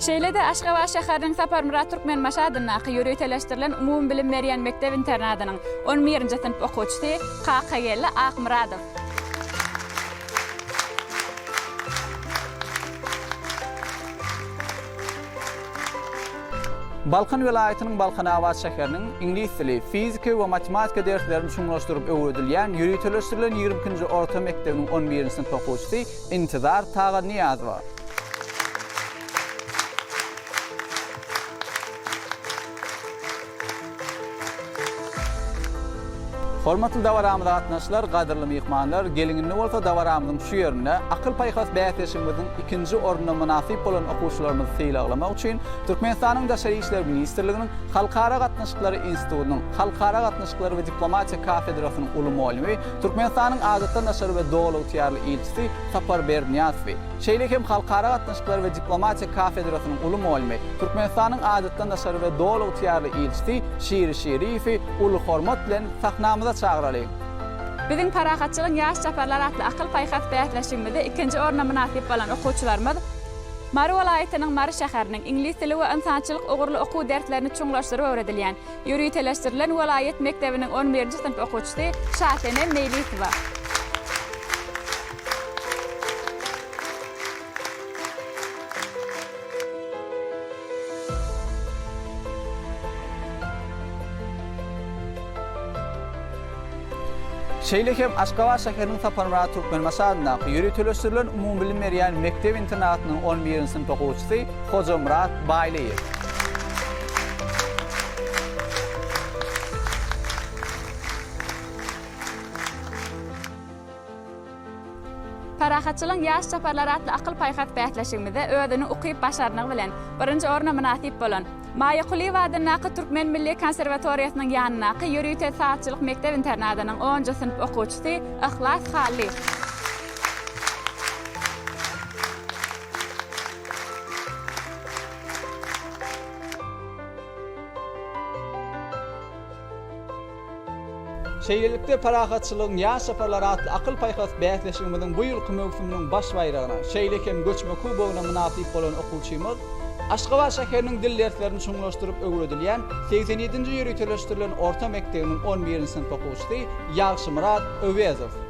Speaker 3: Şeýle-de Aşgabat şäheriniň Saparmyrat Türkmenbaşy adyndaky ýöriteleşdirilen umumybilim berýän mekdep-internadynyň on birinji synp okuwçysy Kakageldi Akmyradow.
Speaker 2: Balkan welaýatynyň Balkanabat şäheriniň iňlis dili, fizika we matematika derslerini çuňlaşdyryp öwredilýän ýöriteleşdirilen 22-nji orta mekdebiniň on birinji synp okuwçysy Intizar Tagannyýazowa. Hormatly dabaramyza gatnaşyjylar, gadyrly myhmanlar, geliň indi bolsa dabaramyzyň şu ýerinde akyl-paýhas bäsleşigimiziň ikinji ornuna mynasyp bolan okuwçylarymyzy sylaglamak üçin Türkmenistanyň Daşary işler ministrliginiň Halkara gatnaşyklary institutynyň Halkara gatnaşyklary we diplomatiýa kafedrasynyň uly mugallymy, Türkmenistanyň Adatdan daşary we Doly ygtyýarly ilçisi Sapar Berdinyýazowy, şeýle hem Halkara gatnaşyklary we diplomatiýa kafedrasynyň uly mugallymy, Türkmenistanyň Adatdan daşary we Doly ygtyýarly ilçisi Şiri Şiriýewi uly hormat bilen sahnamyza çagyralyň.
Speaker 3: Biziň Parahatçylygyň ýaş çaparlary atly akyl-paýhas bäsleşigimizde ikinji orna mynasyp bolan okuwçylarymyz Mary welaýatynyň Mary şäheriniň iňlis dili we ynsançylyk ugurly okuw derslerini çuňlaşdyryp öwredilýän Ýöriteleşdirilen welaýat mekdebiniň on birinji synp okuwçysy Şasenem Meýlisowa.
Speaker 2: Şeýle hem Aşgabat şäheriniň Saparmyrat Türkmenbaşy adyndaky ýöriteleşdirilen umumybilim berýän mekdep-internatynyň on birinji synp okuwçysy Hojamyrat Baýlyýew.
Speaker 3: Parahatçylygyň ýaş çaparlary atly akyl-paýhas bäsleşigimizde özüniň ukyp-başarnygy bilen birinji orna mynasyp bolan Maýa Kulyýewa adyndaky Türkmen milli konserwatoriýasynyň ýanyndaky ýörite sazçylyk mekdep-internadynyň onunjy synp okuwçysy Yhlas Hallyýew.
Speaker 2: Şeýlelikde, Parahatçylygyň ýaş çaparlary atly akyl-paýhas bäsleşigimiziň bu ýylky möwsüminiň baş baýragyna, şeýle hem göçme kubogyna mynasyp bolan okuwçymyz, Aşgabat şäheriniň dil derslerini çuňlaşdyryp öwredilýän 87-nji ýöriteleşdirilen orta mekdebiniň on birinji synp okuwçysy Ýagşymyrat Öwezow.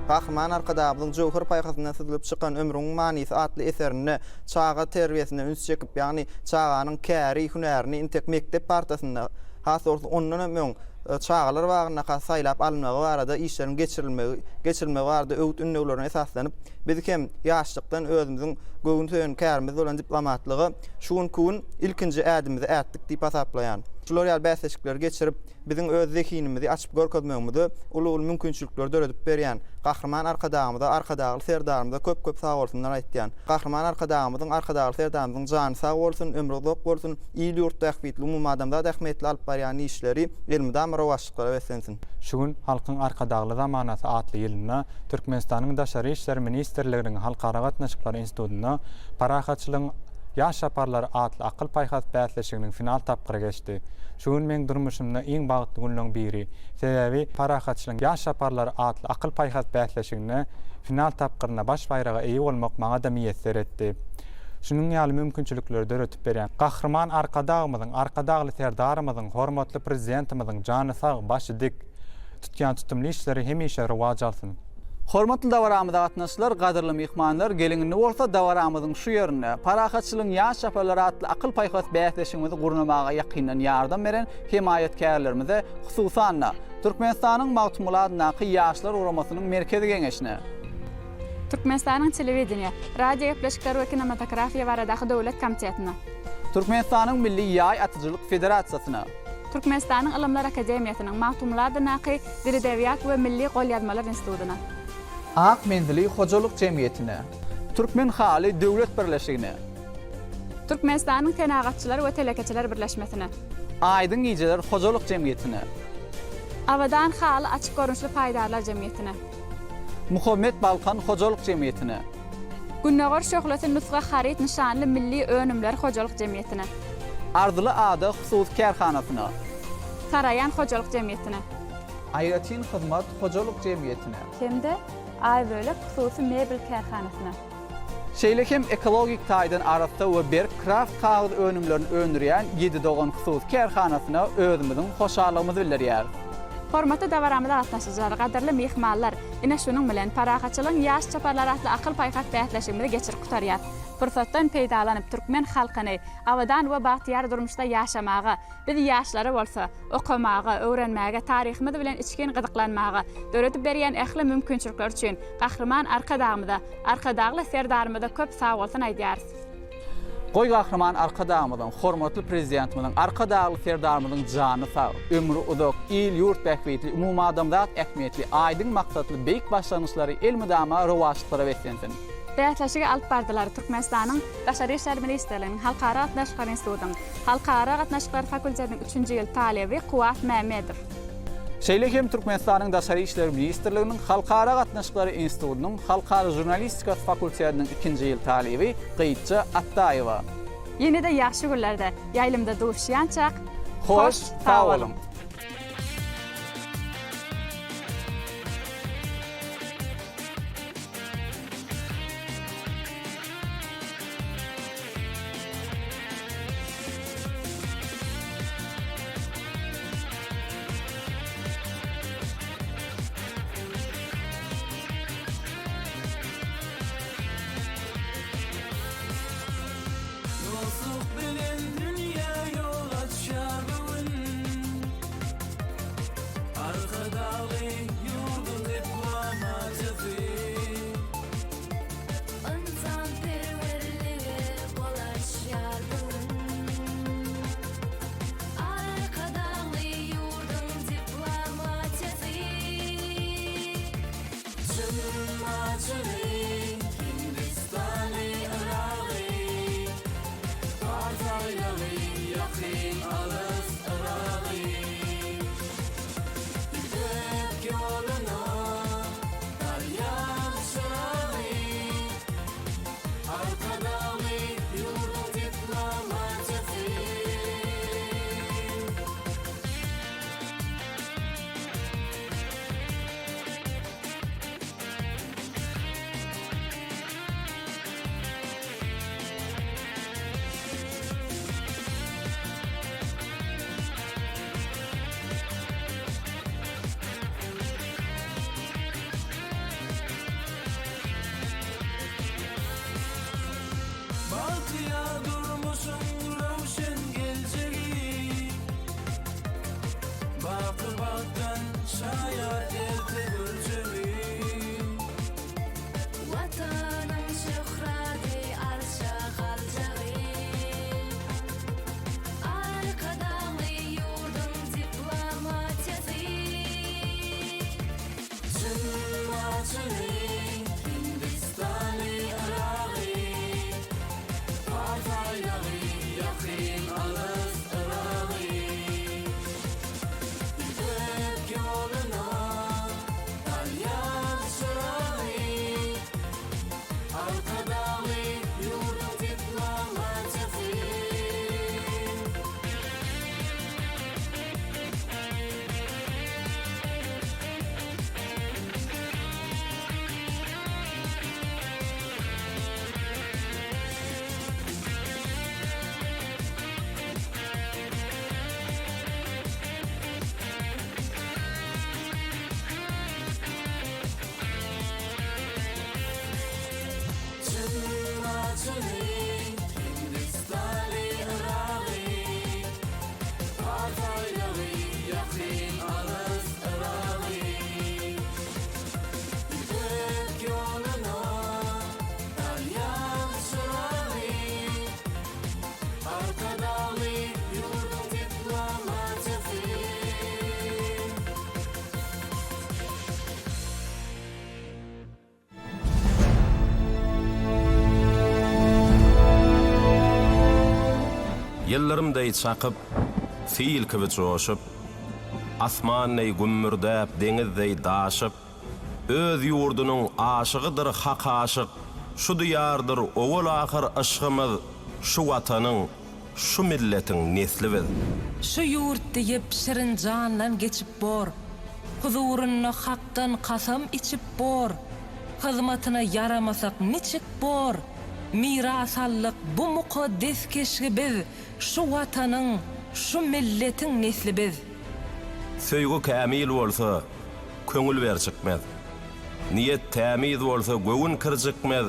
Speaker 9: Gahryman Arkadagymyzyň jöwher paýhasyndan syzylyp çykan Ömrüň manysy atly eserinde çaga terbiýesine üns çekip, ýagny çaganyň käri, hünärini intek mekdep partasynda, has dogrusy ondan hem öň, çagalar bagyndaka saýlap alynmagy barada işleriň geçirilmegi geçirilmegi barada öwüt-ündewlerine esaslanyp, biz hem ýaşlykdan özümiziň göwün söýen kärimiz bolan diplomatlyga şu günki gün ilkinji ädimimizi ätdik diýip hasaplaýan. Şular ýaly bäsleşikleri geçirip, biziň öz zehinimizi açyp görkezmegimize uly-uly mümkinçilikleri döredip berýän Gahryman Arkadagymyza, Arkadagly Serdarymyza köp-köp sagbolsunlar aýtýan. Gahryman Arkadagymyzyň, Arkadagly Serdarymyzyň jany sag bolsun, ömri uzak bolsun, il-ýurt bähbitli, umumadamzat ähmiýetli alyp barýan işleri elmydama rowaçlyklara beslensin.
Speaker 16: Şu gün Halkyň Arkadagly zamanasy atly ýylynda Türkmenistanyň Daşary işler ministrliginiň Halkara gatnaşyklary institutynda Parahatçylygyň ýaş çaparlary atly akyl-paýhas bäsleşiginiň final tapgyry geçdi. Şu gün meň durmuşymda iň bagtly günleň biri. Sebäbi Parahatçylygyň ýaş çaparlary atly akyl-paýhas bäsleşiginde final tapgyrynda baş baýraga eýe bolmak maňa-da miýesser etdi. Şunuň ýaly mümkinçilikleri döredip berýän Gahryman Arkadagymyzyň, Arkadagly Serdarymyzyň, hormatly Prezidentimiziň jany sag, başy dik, tutýan tutumly işleri hemişe rowaç alsyn!
Speaker 2: Hormatly dabaramyza gatnaşyjylar, gadyrly myhmanlar, geliň indi bolsa dabaramyzyň şu ýerinde Parahatçylygyň ýaş çaparlary atly akyl-paýhas bäsleşigimizi gurnamaga ýakyndan ýardam beren hemaýatkärlerimize, hususan-da, Türkmenistanyň Magtymguly adyndaky Ýaşlar guramasynyň Merkezi Geňeşine,
Speaker 3: Türkmenistanyň Telewideniýe, radiogepleşikler we kinematografiýa baradaky döwlet komitetine.
Speaker 2: Türkmenistanyň Milli ýaý atyjylyk federasiýasyna.
Speaker 3: Türkmenistanyň Ylymlar akademiýasynyň Magtymguly adyndaky Dil-edebiýat we milli golýazmalar institutyna.
Speaker 2: Ak menzili hojalyk jemgyýetine. Türkmen haly döwlet birleşigine.
Speaker 3: Türkmenistanyň Senagatçylar we telekeçiler birleşmesine.
Speaker 2: Aýdyň gijeler hojalyk jemgyýetine.
Speaker 3: Abadan haly açyk görnüşli paýdarlar jemgyýetine.
Speaker 2: Muhammet Balkan hojalyk jemgyýetine.
Speaker 3: Gündogar şöhlesi nusga haryt nyşanly milli önümler hojalyk jemgyýetine.
Speaker 2: Arzyly ada hususy kärhanasyna.
Speaker 3: Saraýan hojalyk jemgyýetine.
Speaker 2: Aýratyn hyzmat hojalyk jemgyýetine.
Speaker 3: Hem-de Aýbölek hususy mebel kärhanasyna.
Speaker 2: Şeýle hem ekologik taýdan arassa we berk kraft kagyz önümlerini öndürýän Ýedi dogan hususy kärhanasyna özümiziň hoşallygymyzy bildirýäris.
Speaker 3: Hormatly dabaramyza gatnaşyjylar, gadyrly myhmanlar! Ine şunuň bilen, Parahatçylygyň ýaş çaparlary atly akyl-paýhas bäsleşigimizi geçirip gutarýas. Pursatdan peýdalanyp, türkmen halkyny abadan we bagtyýar durmuşda ýaşamaga, biz ýaşlary bolsa, okamaga, öwrenmäge, taryhymyz bilen içgin gyzyklanmaga döredip berýän ähli mümkinçilikleri üçin Gahryman Arkadagymyza, Arkadagly Serdarymyza köp sagbolsun aýdýarys.
Speaker 2: Goý Gahryman Arkadagymyzyň, hormatly Prezidentimiziň, Arkadagly Serdarymyzyň jany sag, ömri uzak, il-ýurt bähbitli, umumadamzat ähmiýetli, aýdyň maksatly beýik başlangyçlary elmydama rowaçlyklara beslensin!
Speaker 3: Bäsleşigi alyp bardylar Türkmenistanyň Daşary işler ministrliginiň Halkara gatnaşyklary institutynyň Halkara gatnaşyklary fakultetiniň üçünji ýyl talyby Kuwat Mämmedow.
Speaker 2: Şeýle hem Türkmenistanyň Daşary işler ministrliginiň Halkara gatnaşyklary institutynyň Halkara žurnalistikasy fakultetiniň ikinji ýyl talyby Gyýçja Atdaýewa.
Speaker 3: Ýene-de ýagşy günlerde ýaýlymda duşýançak,
Speaker 2: Hoş sag boluň!
Speaker 18: Dostluk bilen dünýä ýol açýar bu gün. Arkadagly ýurduň diplomatiýasy.
Speaker 19: Ynsanperwerlige gol açýar bu gün. Arkadagly ýurduň diplomatiýasy.
Speaker 18: Çyn-Maçyny, Hindistany, Yragy, Pars aýlagy, ýakyn, alys Yragy. Ýüpek ýoluna salýar çyragy, Arkadagly ýurduň diplomatiýasy. Bagtyýar durmuşyň röwşen geljegi, Baky bagtdan şaýat erte görjegi.
Speaker 19: Watanyň şöhraty arşa galjagy. Arkadagly ýurduň diplomatiýasy.
Speaker 18: Çyn-Maçyny, Hindistany, Yragy, Pars aýlagy, ýakyn, alys Yragy. Ýüpek ýoluna salýar çyragy, Arkadagly ýurduň diplomatiýasy.
Speaker 20: Ýyldyrym deý çakyp, sil kibi joşup, Asman deý gümmürdäp, deňiz deý daşyp, Öz ýurdunyň aşygydyr hak aşyk, Şu diýardyr owal-ahyr yşgymyz, Şu Watanyň, şu milletiň nesli biz.
Speaker 4: Şu ýurt diýip şirin jandan geçip bor, Huzurynda Hakdan kasam içip bor, Hyzmatyna ýaramasak niçik bor, Miras aldyk bu mukaddes keşgi biz, Şu Watanyň, şu milletiň nesli biz.
Speaker 20: Söýgi kämil bolsa, köňül berjikmez. Niýet tämiz bolsa, göwün kirjikmez.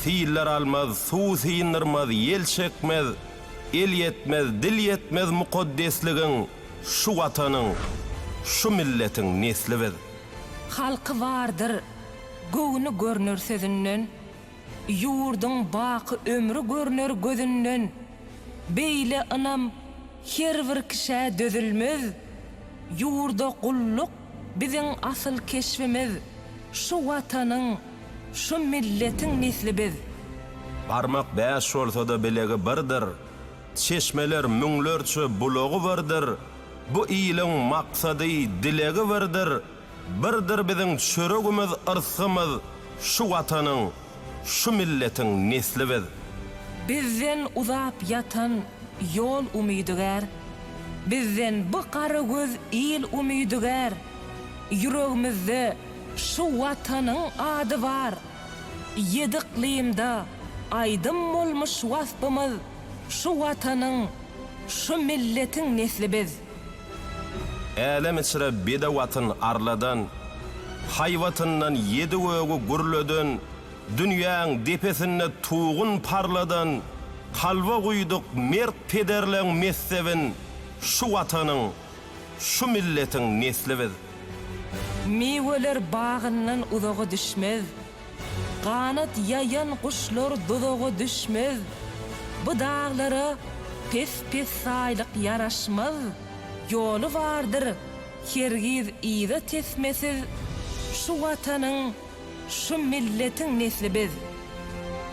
Speaker 20: Siller almaz, suw syndyrmaz, ýel çekmez. El ýetmez, dil ýetmez mukaddesligiň, Şu Watanyň, şu milletiň nesli biz.
Speaker 4: Halky bardyr, göwni görner sözünden. Ýurduň baky ömri görner gözünden, Beýle ynam her bir kişä dözülmez. Ýurda gulluk biziň asyl keşbimiz, Şu Watanyň, şu milletiň nesli biz.
Speaker 20: Barmak bäş bolsa-da bilegi birdir, Çeşmeler müňlerçe bulagy birdir, Bu iliň maksady, dilegi birdir, Birdir biziň çöregimiz, yrsgymyz, Şu Watanyň, şu milletiň nesli biz.
Speaker 4: Bizden uzap ýatan ýol umydygär, Bizden bu gara göz il umydygär, Ýüregimizde şu Watanyň ady bar, Ýedi yklymda aýdym bolmuş waspymyz, Şu Watanyň, şu milletiň nesli biz.
Speaker 20: Älem içre bedew atyn arladan, Haýbatyndan ýedi gögi gürleden, Dünýäň depesinde tugun parladan, Kalba guýduk mert pederleň messebin, Şu Watanyň, şu milletiň nesli biz.
Speaker 4: Miweler bagyndan uzaga düşmez, Ganat ýaýan guşlar duzaga düşmez, Bu daglara pes-pessaýlyk ýaraşmaz, Ýoly bardyr hergiz yza tesmesiz, Şu Watanyň, şu milletiň nesli biz.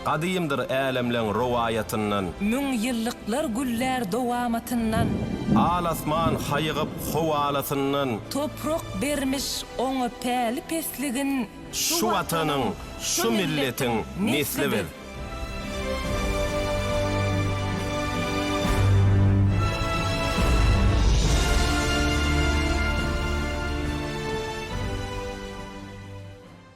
Speaker 20: Gadymdyr älemleň rowaýatyndan.
Speaker 4: Müňýyllyklar güllär dowamatyndan.
Speaker 20: Al asman haýygyp howalasyndan.
Speaker 4: Toprak bermiş oňa päli pesligin.
Speaker 20: Şu Watanyň, şu milletiň nesli biz.